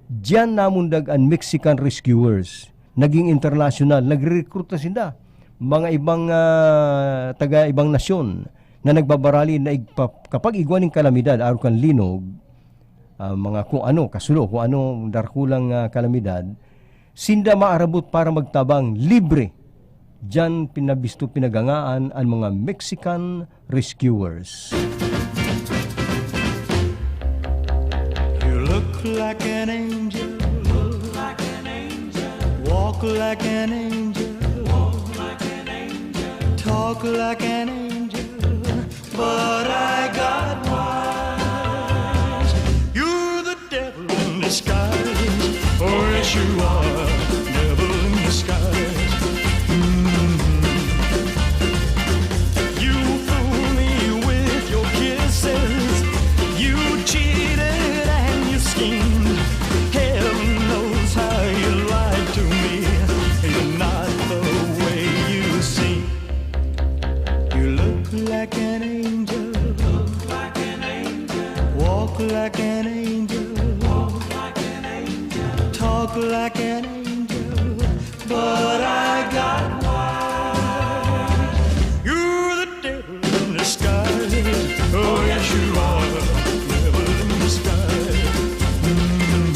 Diyan namundag an Mexican Rescuers. Naging international, nagre-recruit na sinda. Mga ibang, ah, taga ibang nasyon na nagbabarali na igpa-, kapag igwa ning kalamidad, arog kan linog, ah, mga kung ano, kasulo, kung ano dakulang, ah, kalamidad, sinda maarabot para magtabang libre. Diyan pinabisto, pinagangaan an mga Mexican rescuers. You look like an angel. Look like an angel. Walk like an angel. Walk like an angel. Talk like an angel. But I got wise. You're the devil in disguise. Oh, yes, you are. Devil in disguise. Mm. You fool me with your kisses. You cheated and you schemed. Heaven knows how you lied to me. You're not the way you seem. You look like an angel. Look like an angel. Walk like an angel. Walk like an angel. Talk like an angel. But I got wise. You're the devil in disguise. Oh, yes, you are. Devil in disguise. Mm.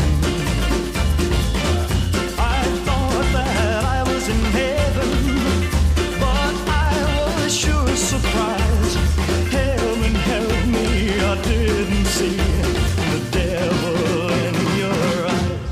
I thought that I was in heaven, but I was sure surprised. Heaven help me, I didn't see the devil in your eyes.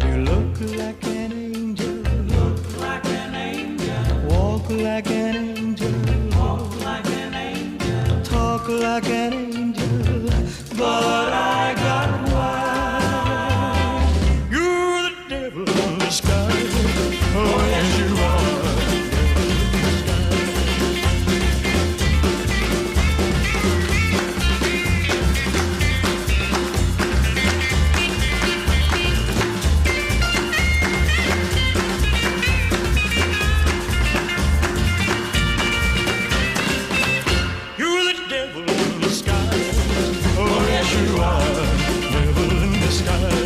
You look like an angel. Look like an angel. Walk like an angel. Walk like an angel. Talk like an angel. But I got wise. You're the devil in disguise. Oh, yes, you are. You're the devil in disguise. Oh, yes, you are. Devil in disguise.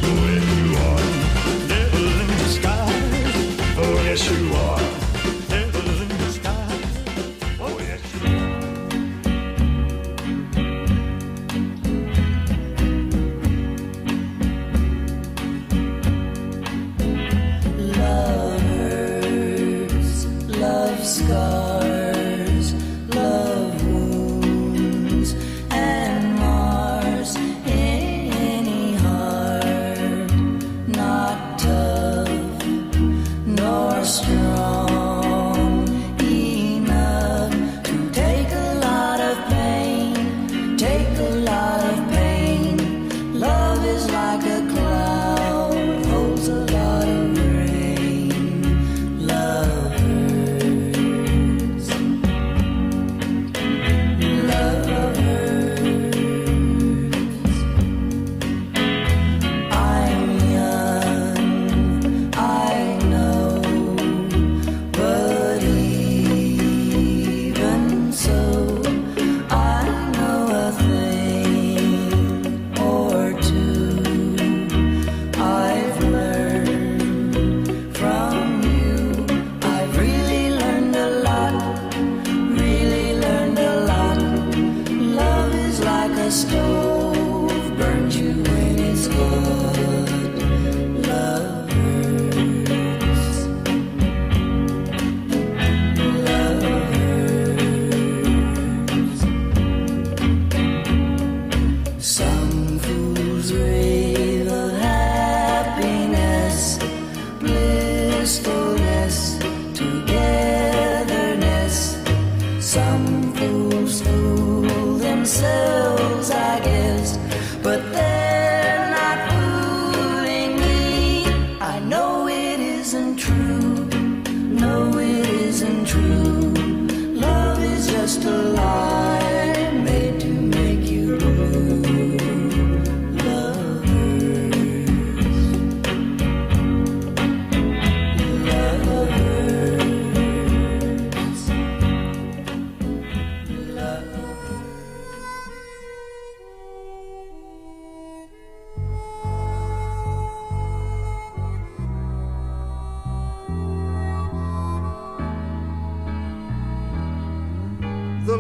Oh, yes, you are. Devil in disguise. Oh, yes, you are. Devil in disguise. Oh, yes, you are. Love hurts, love scars, love wounds and mars any heart not tough nor strong enough to take a lot of pain, take a lot of pain. Love is like a cloud, holds a lot of rain.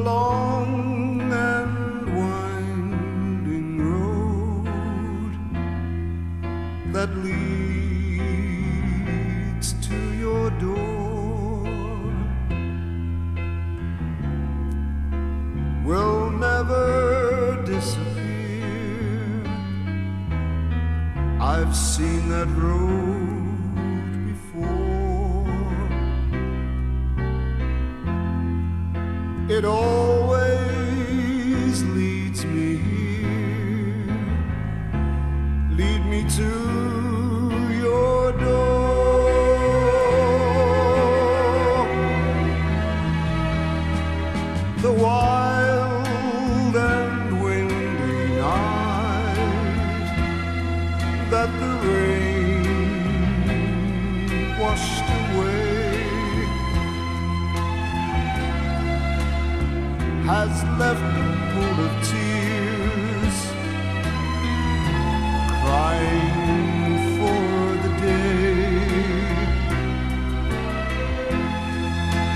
Long and winding road that leads to your door will never disappear. I've seen that road before. It always leads me here. Lead me to your door. The wild and windy night that the rain washed away has left a pool of tears, crying for the day.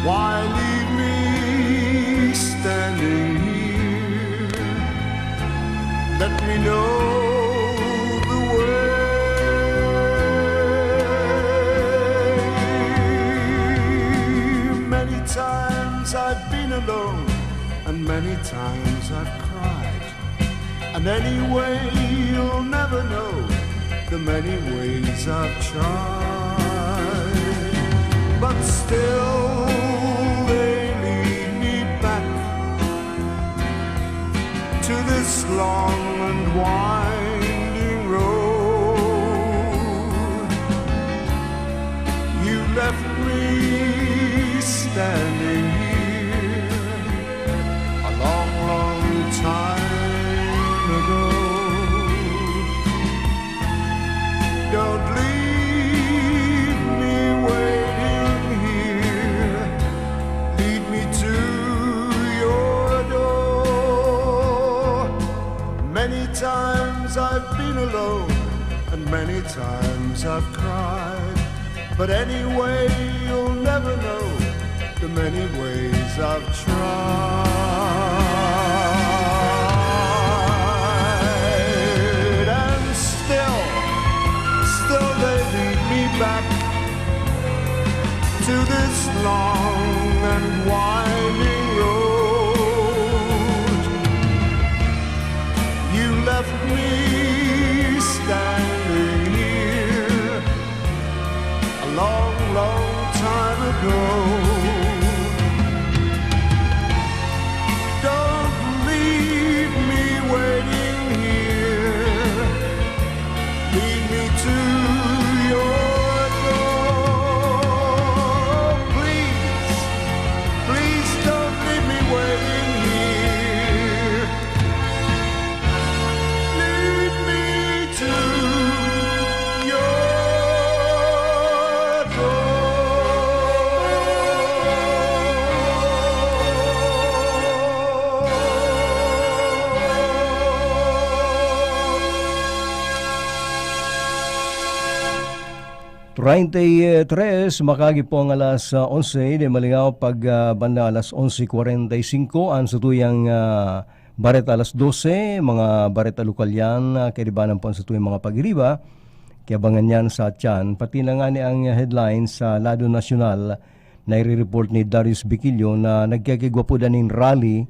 Why leave me standing here? Let me know the way. Many times I've been alone, and many times I've cried. And anyway, you'll never know the many ways I've tried. But still, they lead me back to this long and winding road. You left me standing here a long, long time ago. Don't leave me waiting here. Lead me to your door. Many times I've been alone, and many times I've cried. But anyway, you'll never know the many ways I've tried. And still, still they lead me back to this long and winding road. You left me standing here a long, long time ago. Don't leave me waiting here. Lead me to your door. Please, please don't leave me waiting here. Lead me to your door. Treinta y tres, makagi po ang alas, ah, onse, di malingaw pag, ah, banda alas onse cuarenta y cinco, ang satuyang, ah, bareta alas doce, mga bareta lokal yan, ah, kaibanan po ang satuyang mga pag-iriba, kiyabangan yan sa tiyan, pati na nga ni ang headline sa lado nasyonal na ire-report ni Darius Biquillo na nagkakigwa po daning rally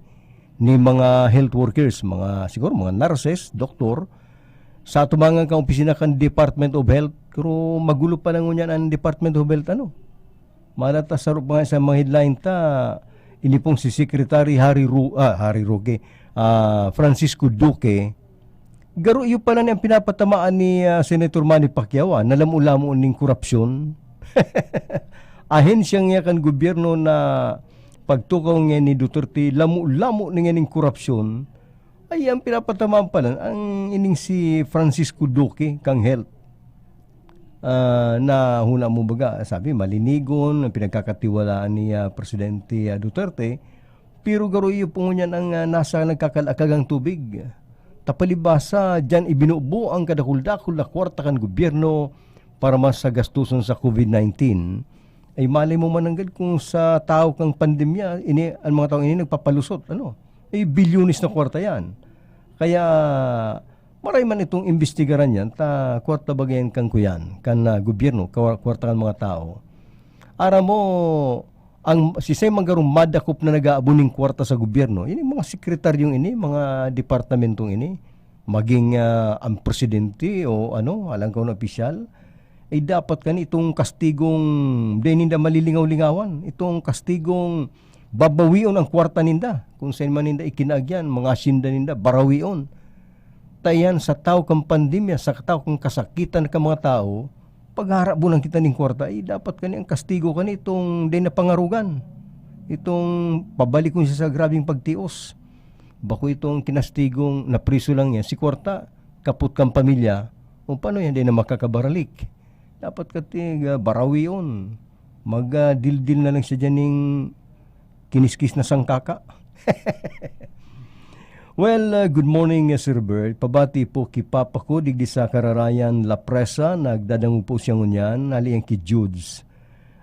ni mga health workers, mga, siguro mga nurses, doktor, sa atubangan kan opisina kan Department of Health, pero magulo pa na ngunyan ang Department of Health, ano? Mada ta saro pa nga sa mga headline ta, ini pong si Secretary Harry Ru-, ah, Harry Roque, ah, Francisco Duque, garo iyo pala ni ang pinapatamaan ni, ah, Senator Manny Pacquiao, ah, na lamo-lamo ning korupsyon. Ahensya niya kan gobyerno na pagtukaw niya ni Duterte, lamo-lamo na niya ning korupsyon. Ay, ang pinapatamaan pala, ang ining si Francisco Duque, kang health. Ah, na huna mo baga, sabi, malinigon, ang pinagkakatiwalaan ni, ah, Presidente, ah, Duterte, pero garo iyo po ngunyan ang, ah, nasa nagkakalakagang tubig. Tapalibasa, diyan ibinubo ang kadakul-dakul na kwarta kan gobyerno para mas sa gastuson sa covid nineteen. Ay, malay mo man nanggad kung sa tahaw kan pandemya, ini, ang mga taong ini nagpapalusot, ano? Eh, bilyones na kwarta yan. Kaya, maray man itong imbestigaran yan, ta kwarta baga yan kan kuyan, kan, ah, gobyerno, kawa-, kwarta kan mga tao. Aram mo, ang, si Sem ang garong madakop na nag-aabo ning kwarta sa gobyerno. Ini mga sekretaryong ini, mga departamentong ini, maging, ah, ang presidente o ano, alang ka na opisyal, eh, dapat kani itong kastigong di ninda malilingaw-lingawan, itong kastigong babawion ang kwarta ninda, kung saan man ninda ikinaagyan, mga asyenda ninda, barawion. Ta iyan sa tahaw kan pandemya, sa tahaw kan kasakitan kan mga tao, pagharap bulan kita ning kwarta, eh, dapat kani ang kastigo kani itong di napangarugan. Itong pabalikon siya sa grabeng pagtios. Bako itong kinastigong napriso lang niya, si kwarta, kapot kan pamilya, o paano yan di na makakabaralik? Dapat kati, ah, barawion. Mag, ah, dildil na lang siya dyan ning kiniskis na sangkaka. Well, ah, good morning, ah, Sir Bert. Pabati po ki Papa ko, digdi sa Kararayan, La Presa. Nagdadangog po siya ngunyan. Hali yan ki Judes.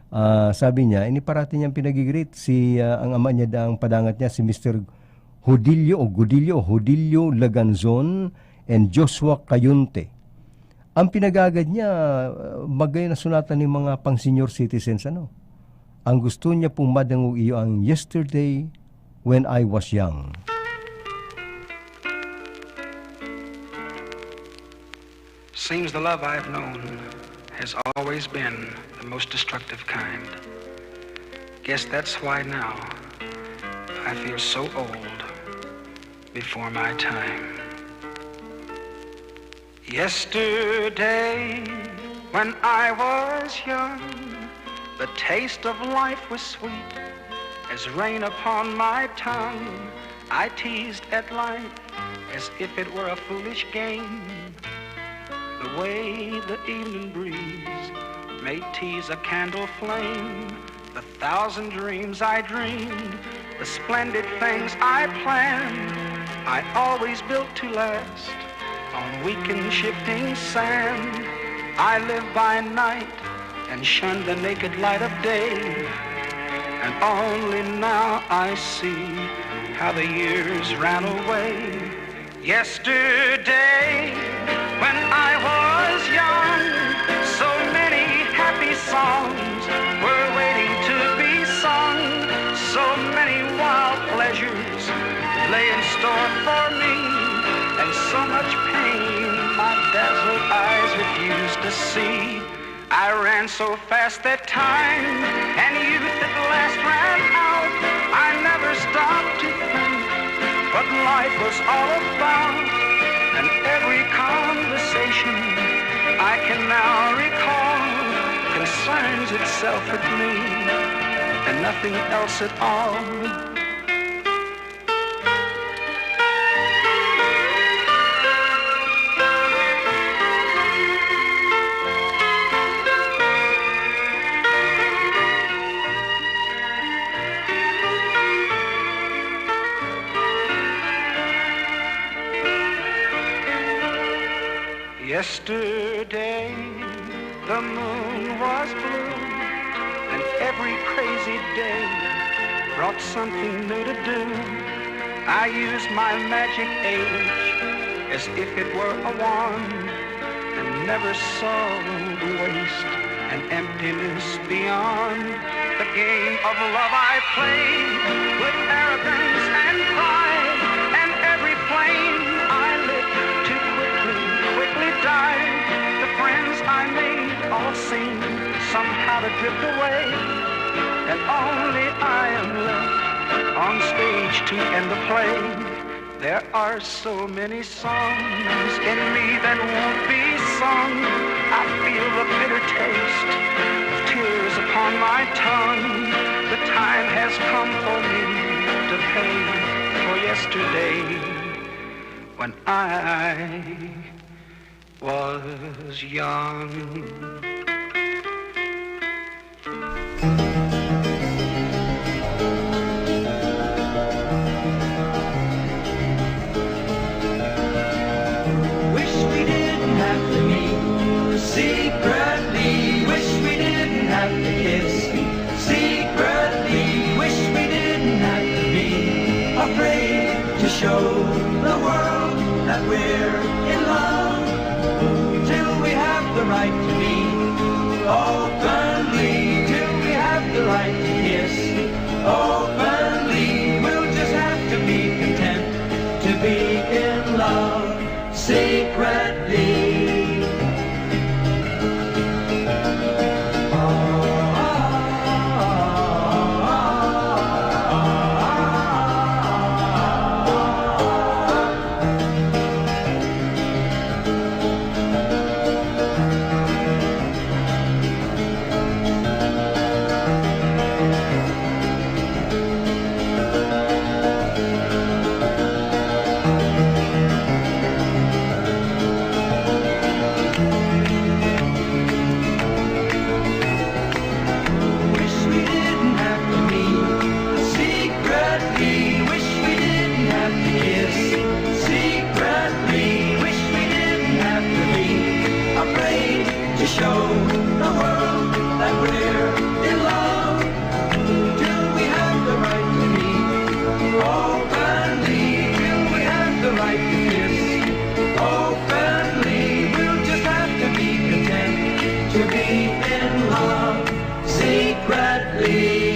Ah, sabi niya, ini parati niyang pinagigreet si, ah, ang ama niya, daang padangat niya, si Mister Hodilio o Godilio o Hodilio Laganzon and Joshua Cayonte. Ang pinagagad niya, ah, magayon na sunatan ning mga pang-senior citizens, ano. Ang gusto niya pong madangog iyo ang Yesterday When I Was Young. Seems the love I've known has always been the most destructive kind. Guess that's why now I feel so old, before my time. Yesterday, when I was young, the taste of life was sweet as rain upon my tongue. I teased at life as if it were a foolish game. The way the evening breeze may tease a candle flame, the thousand dreams I dreamed, the splendid things I planned, I always built to last on weak and shifting sand. I live by night and shun the naked light of day, and only now I see how the years ran away. Yesterday, when I was young, so many happy songs were waiting to be sung. So many wild pleasures lay in store for me, and so much pain my dazzled eyes refused to see. I ran so fast that time and youth at last ran out. I never stopped to think what life was all about, and every conversation I can now recall concerns itself with me and nothing else at all. Yesterday, the moon was blue, and every crazy day brought something new to do. I used my magic age as if it were a wand, and never saw the waste and emptiness beyond. The game of love I played with arrogance and pride, and every flame I lit too quickly, quickly died. The friends I made all seemed somehow to drift away, and only I am left on stage to end the play. There are so many songs in me that won't be sung. I feel the bitter taste of tears upon my tongue. The time has come for me to pay for yesterday when I was young. Wish we didn't have to meet secretly. Wish we didn't have to kiss. in love till we have the right to be openly, till we have the right to kiss openly. We'll just have to be content to be in love secretly. Wish we didn't have to meet secretly. Wish we didn't have to kiss secretly. Wish we didn't have to be afraid to show the world that we're in love. Till we have the right to meet openly, till we have the right to kiss openly, we'll just have to be content to be in love secretly.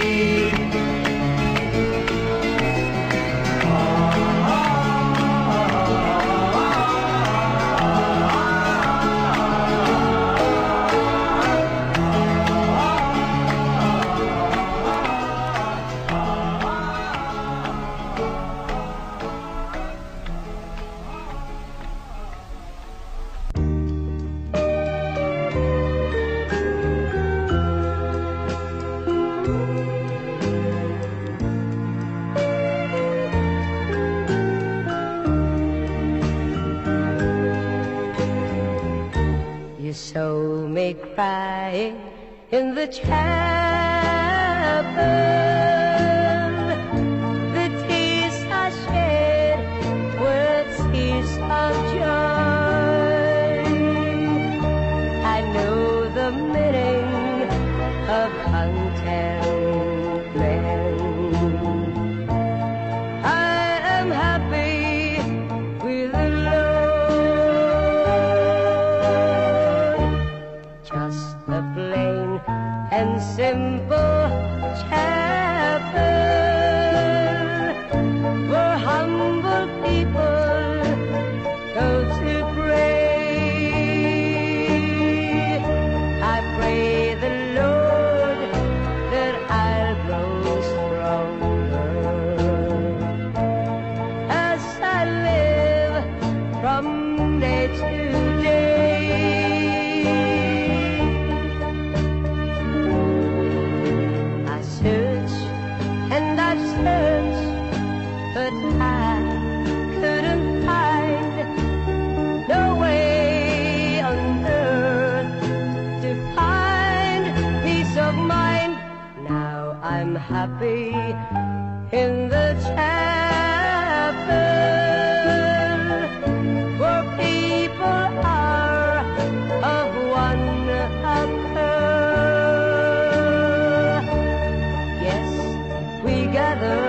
You saw me crying in the chapel. The tears I shed were tears of joy. I know the meaning of contentment. I am happy with the Lord. Just a plain and simple chapel where humble people go to pray. I pray the Lord that I'll grow stronger as I live from day to day. I search and I search, but I couldn't find no way on earth to find peace of mind. Now I'm happy in the chapel where people are of one accord. Yes, we gather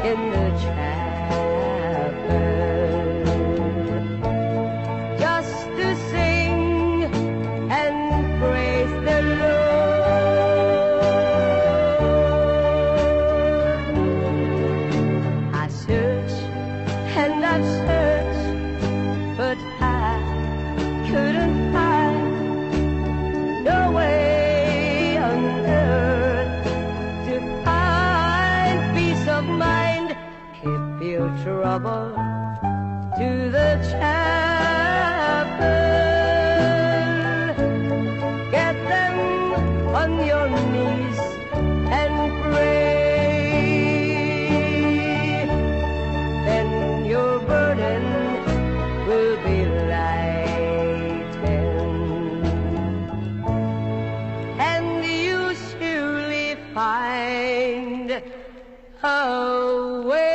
in the chapel just to sing and praise the Lord. I search and I've searched, but I couldn't find no way on earth to find peace of mind. Keep your trouble to the chapel. Get them on your knees and pray. Then your burden will be lightened, and you surely find away.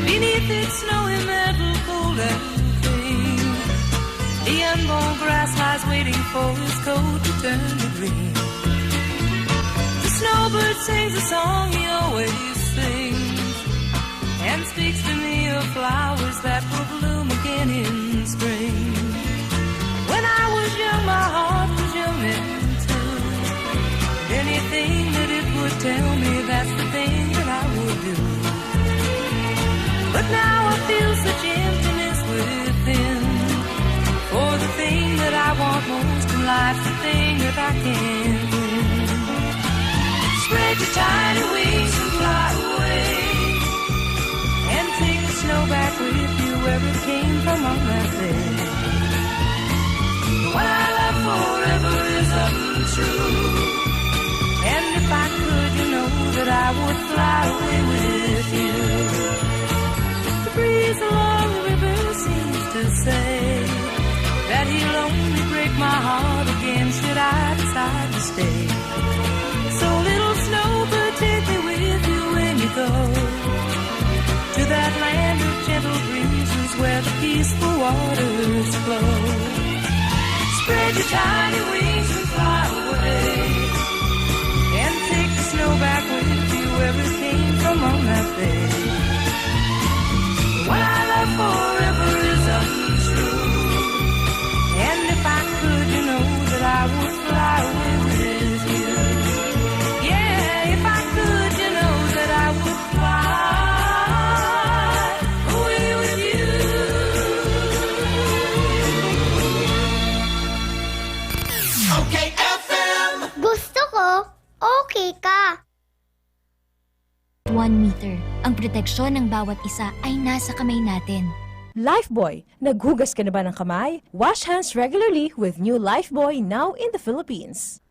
Beneath its snowy metal folder, Bird sings a song he always sings and speaks to me of flowers that will bloom again in spring. When I was young, my heart was young and true. Anything that it would tell me, that's the thing that I would do. But now I feel such emptiness within. For the thing that I want most in life, the thing that I can't win. Spread your tiny wings and fly away, and take the snow back with you where it came from on that day. The one I love forever is untrue, and if I could, you know that I would fly away with you. The breeze along the river seems to say that he'll only break my heart again should I decide to stay. So little snowbird, take me with you when you go to that land of gentle breezes where the peaceful waters flow. Spread your tiny wings and fly away, and take the snow back with you where it came from on that day. The one I love forever is untrue, and if I could, you know that I would fly away with you. Yeah, if I could, you know that I would fly away with you. Okay F M. Gusto ko, okay ka. One meter. Ang proteksyon ng bawat isa ay nasa kamay natin. Lifebuoy, naghugas ka na ba ng kamay? Wash hands regularly with new Lifebuoy, now in the Philippines.